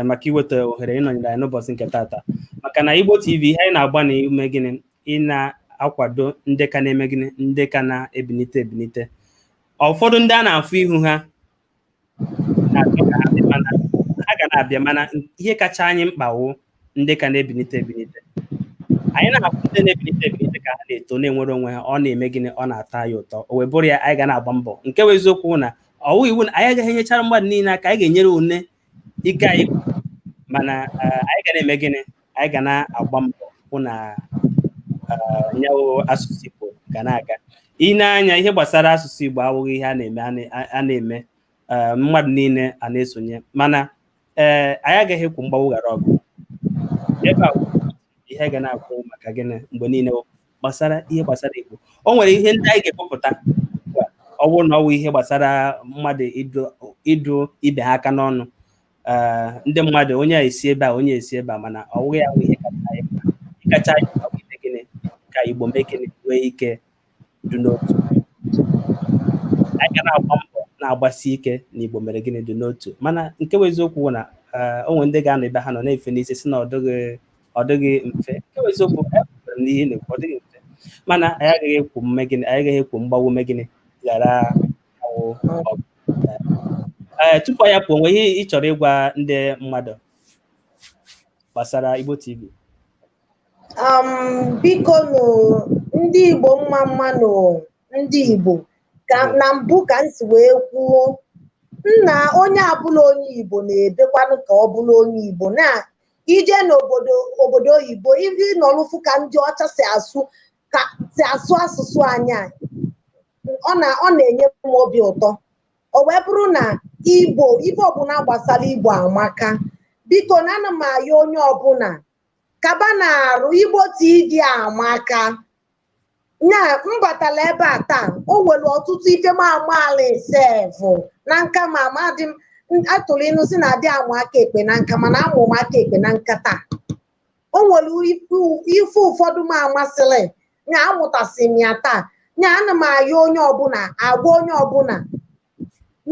[SPEAKER 2] maka iweta ohere ịnọnyere anyị n'ụbọchị nke tata, maka na Igbo TV, ihe anyị na-agba na ime gịnị? Ị na-akwado ndị ka na-eme gịnị? Ndị ka na-ebinite ebinite. Ụfọdụ ndị a na-afụ ihu ha na-achọ ka ha dị, mana ha ga na-abịa. Mana ihe kacha anyị mkpa wụ ndị ka na-ebinite ebinite. Anyị na-afụ ndị na-ebinite ebinite ka ha na-eto, na-enwere onwe ha, ọ na-eme gịnị? Ọ na-atọ anyị ụtọ. O wee bụrụ ya, anyị ga na-agba mbọ. Nke bụ eziokwu na ọwụ iwu na anyị agaghị enyechara mmadụ niile aka. Anyị ga-enyere one ike anyị, mana anyị ga na-eme gịnị? Anyị ga na-agba mbọ hụ na nyawo asụsụ Igbo ga na-aga. Ị na-anya ihe gbasara asụsụ Igbo awụghị ihe a na-eme a na-eme mmadụ niile a na-esonye, mana ee, anyị agaghị ekwu mgbawu ghara ọgụ ebe a. Ihe ga na-akwụ maka gịnị mgbe niile gbasara ihe gbasara Igbo, o nwere ihe ndị anyị ga-ekpopụta ugbu a. Ọ bụrụ na ọ wụ ihe gbasara mmadụ ịdụ ibe ha aka n'ọnụ, ndị mmadụ, onye a esi ebe a, onye esi ebe a, mana ọ wụghị ya wụ ihe kacha anyị mkpa. Ihe kacha anyị mkpa bụ ime gịnị? Ka Igbo mee gịnị? Nwee ike dị n'otu. Anyị ga na-agba mbọ, na-agbasi ike na Igbo mere gịnị? Dị n'otu. Mana nke bụ eziokwu bụ na o nwere ndị ga-anọ ebe ha nọ na-efe n'isi si na ọ dịghị mfe. Nke bụ eziokwu, ekwere m n'ihe ị na-ekwu, ọ dịghị mfe, mana anyị agaghị ekwu mme gịnị? Anyị agaghị ekwu mgbawu mme gịnị ghara awụ ọgụ. Ee, tupu anyị apụọ, nwee ihe ị chọrọ ịgwa ndị mmadụ gbasara Igbo TV?
[SPEAKER 3] Biko nụ, ndị Igbo, mma mma nụ, ndị Igbo. Ka na mbụ ka m si wee kwuo, nna, onye abụla onye Igbo na-ebekwanụ ka ọ bụrụ onye Igbo na ije n'obodo obodo oyibo, ịnọrụfụ ka ndị ọcha si asụ, ka si asụ asụsụ anyị a, ọ na-enye m obi ụtọ. O wee bụrụ na Igbo, ife ọbụla gbasara Igbo amaka. Biko na ana m ayọ onye ọbụla kaba na-arụ Igbo TV amaka. Na m batala ebe a taa, o nwere ọtụtụ ife m amaala sef na nka, ma amadị m atụrụ ịnụ si na adị amụ aka ekpe na nka, mana amụ m aka ekpe na nka taa. O nwere ife ụfọdụ m amasịrị nya, amụtasị m ya taa. Nya ana m ayọ onye ọbụla, agwa onye ọbụla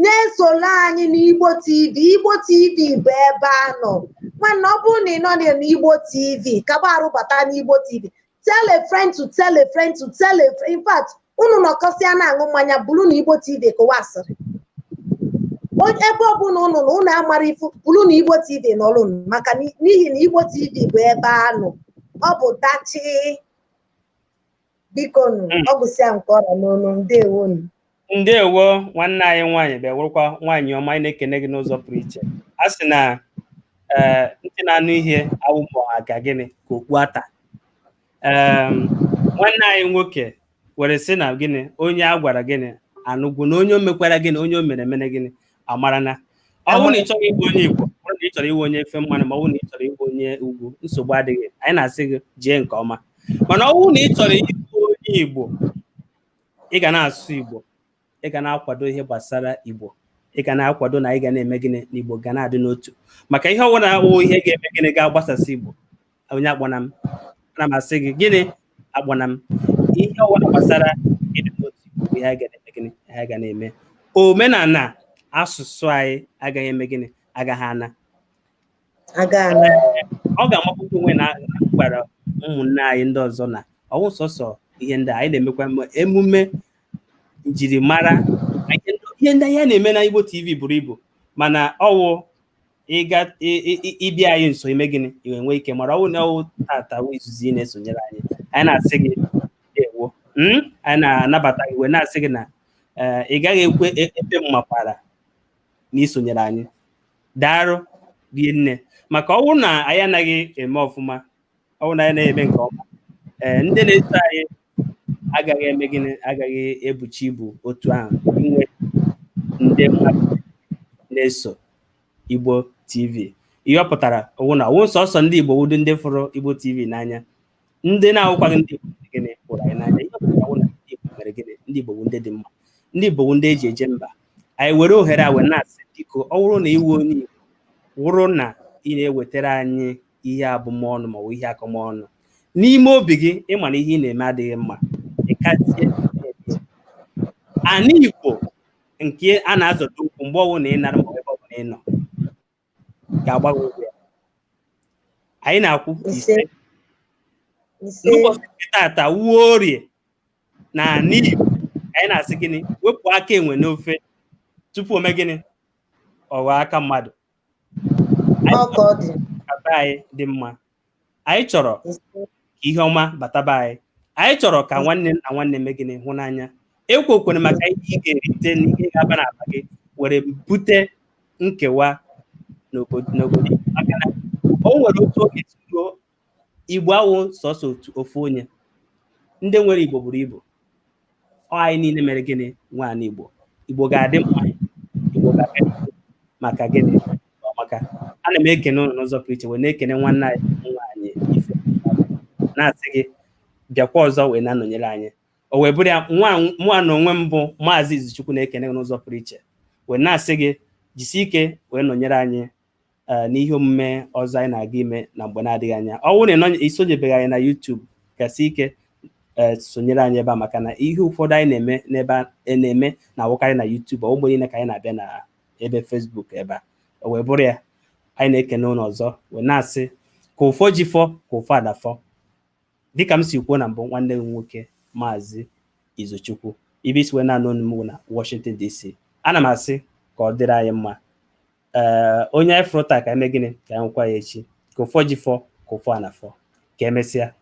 [SPEAKER 3] na-esolo anyị n'Igbo TV. Igbo TV bụ ebe a nọ. Nwanne, ọ bụrụ na ị nọ n'Igbo TV, kaba arụbata n'Igbo TV. Tell a friend to tell a friend to tell a friend. In fact, unu nọkọsịa na-aṅụ mmanya, bụrụ na Igbo TV kụwa asịrị. Ebe ọbụla unu na unu amara ifu, bụrụ na Igbo TV nọrọ unu, maka n'ihi na Igbo TV bụ ebe a nọ. Ọ bụ dachi. Biko nụ, ọ gụsịa nke ọra n'onu. Ndewonu.
[SPEAKER 2] Ndewo, nwanne anyị nwaanyị, bịa wụrụkwa nwaanyị ọma. Anyị na-ekene gị n'ụzọ pụrụ iche. A sị na ee, ntị na-anụ ihe awụ ma ọha ka gịnị ka okpu ata. Ee, nwanne anyị nwoke were sị na gịnị? Onye a gwara gịnị anụgwu na onye o mekwara gịnị, onye o mere emere gịnị amara na ọ bụrụ na ị chọrọ ịbụ onye Igbo, ọ bụrụ na ị chọrọ ịbụ onye efe mmanụ, ma ọ bụrụ na ị chọrọ ịbụ onye ugwu, nsogbu adịghị. Anyị na-asị gị jee nke ọma. Mana ọ bụrụ na ị chọrọ ịbụ onye Igbo, ị ga na-asụ Igbo, ị ga na-akwado ihe gbasara Igbo, ị ga na-akwado na ị ga na-eme gịnị? Na Igbo ga na-adị n'otu. Maka ihe ọbụla wụ ihe ga-eme gịnị, ga-agbasasị Igbo, onye akpọna m. Ana m asị gị gịnị? Akpọna m. Ihe ọbụla gbasara ịdị n'otu Igbo bụ ihe anyị ga na-eme gịnị? Ihe anyị ga na-eme. Omenala asụsụ anyị agaghị eme gịnị? Agaghị ana.
[SPEAKER 3] Aga ana.
[SPEAKER 2] Ọ ga-amakwụkwọ onwe na gwara ụmụnne anyị ndị ọzọ na ọwụ sọsọ ihe ndị a anyị na-emekwa emume njirimara. Ihe ndị anyị na-eme na Igbo TV buru ibu, mana ọwụ ịga ịbịa anyị nso, ime gịnị? I nwee ike mara ọwụ na ọwụ tata wụ izuzi ị na-esonyere anyị. Anyị na-asị gị ndewo. Anyị na-anabata gị wee na-asị gị na ị gaghị ekwe ebe m makwara na isonyere anyị. Daarụ rie nne, maka ọwụ na anyị anaghị eme ọfụma, ọwụ na anyị na-eme nke ọma, ee, ndị na-eso anyị agaghị eme gịnị? Agaghị ebuchi ibu otu ahụ inwe ndị mmadụ na-eso Igbo TV. Ihe ọ pụtara ọwụ na ọwụ sọsọ ndị Igbo wụdị ndị fụrụ Igbo TV n'anya, ndị na-awụkwaghị ndị Igbo mere gịnị? Hụrụ anyị n'anya. Ihe ọ pụtara wụ na ndị Igbo mere gịnị? Ndị Igbo bụ ndị dị mma, ndị Igbo bụ ndị eji eje mba. Anyị were ohere a wee na-asị, biko, ọ bụrụ na iwu onye Igbo wụrụ na ị na-ewetara anyị ihe abụmọnụ maọbụ ihe akọmọnụ, N'ime obi gị, ịma na ihe ị na-eme adịghị mma. Ịkazie ana Igbo nke a na-azọdo ụkwụ mgbe ọbụla ị nara ma ebe ọbụla ị nọ ga-agba gị ụgwọ ya. Anyị na-akwụ ise.
[SPEAKER 3] Ise.
[SPEAKER 2] N'ụbọchị nke taata wuo orie na ala Igbo, anyị na-asị gịnị? Wepụ aka enwe n'ofe tupu o mee gịnị? Ọ ghọọ aka mmadụ. Anyị
[SPEAKER 3] Ọ ka ọ dị.
[SPEAKER 2] ka be anyị dị mma. Anyị chọrọ
[SPEAKER 3] Ise.
[SPEAKER 2] ka ihe ọma bata be anyị. Anyị chọrọ ka nwanne na nwanne mee gịnị? Hụ n'anya. Ekwekwere maka ihe ị ga-erite na ihe ga-aba n'akpa gị were bute nkewa n'obodo, maka na o nwere otu oge ruo Igbo awụ sọsọ otu ofu onye. Ndị nwere Igbo buru ibu. Ọ anyị niile mere gịnị? Nwaanyị Igbo. Igbo ga-adị mma. Igbo ga-aga n'ihu. Maka gịnị? Ọ maka ana m ekene ụnụ n'ụzọ pụrụ iche, wee na-ekene nwanne anyị nwaanyị Ife, na-asị gị bịakwa ọzọ wee na-anọnyere anyị. O wee bụrụ ya, nwa mụa na onwe m bụ Maazị Izuchukwu na-ekene gị n'ụzọ pụrụ iche, wee na-asị gị jisie ike wee nọnyere anyị n'ihe omume ọzọ anyị na-aga ime na mgbe na-adịghị anya. Ọ bụrụ na ị sonyebeghị anyị na YouTube, gasị ike sonyere anyị ebe a, maka na ihe ụfọdụ anyị na-eme n'ebe a na-eme na-awụkarị na YouTube. Ọ mgbe niile ka anyị na-abịa na ebe Facebook ebe a. O wee bụrụ ya, anyị na-ekene ụnụ ọzọ wee na-asị ka ụfọ ji fọ, ka ụfọ adafọ. Dịka m si kwuo na mbụ, nwanne m nwoke Maazị Izuchukwu ibe isi wee na-anụ olu m na Washington DC, ana m asị ka ọ dịrị anyị mma. Ee, onye anyị fụrụ taa, ka eme gịnị? Ka anyị nwekwa ya echi. Ka ụfọ ji fọ, ka ụfọ anafọ. Ka emesịa.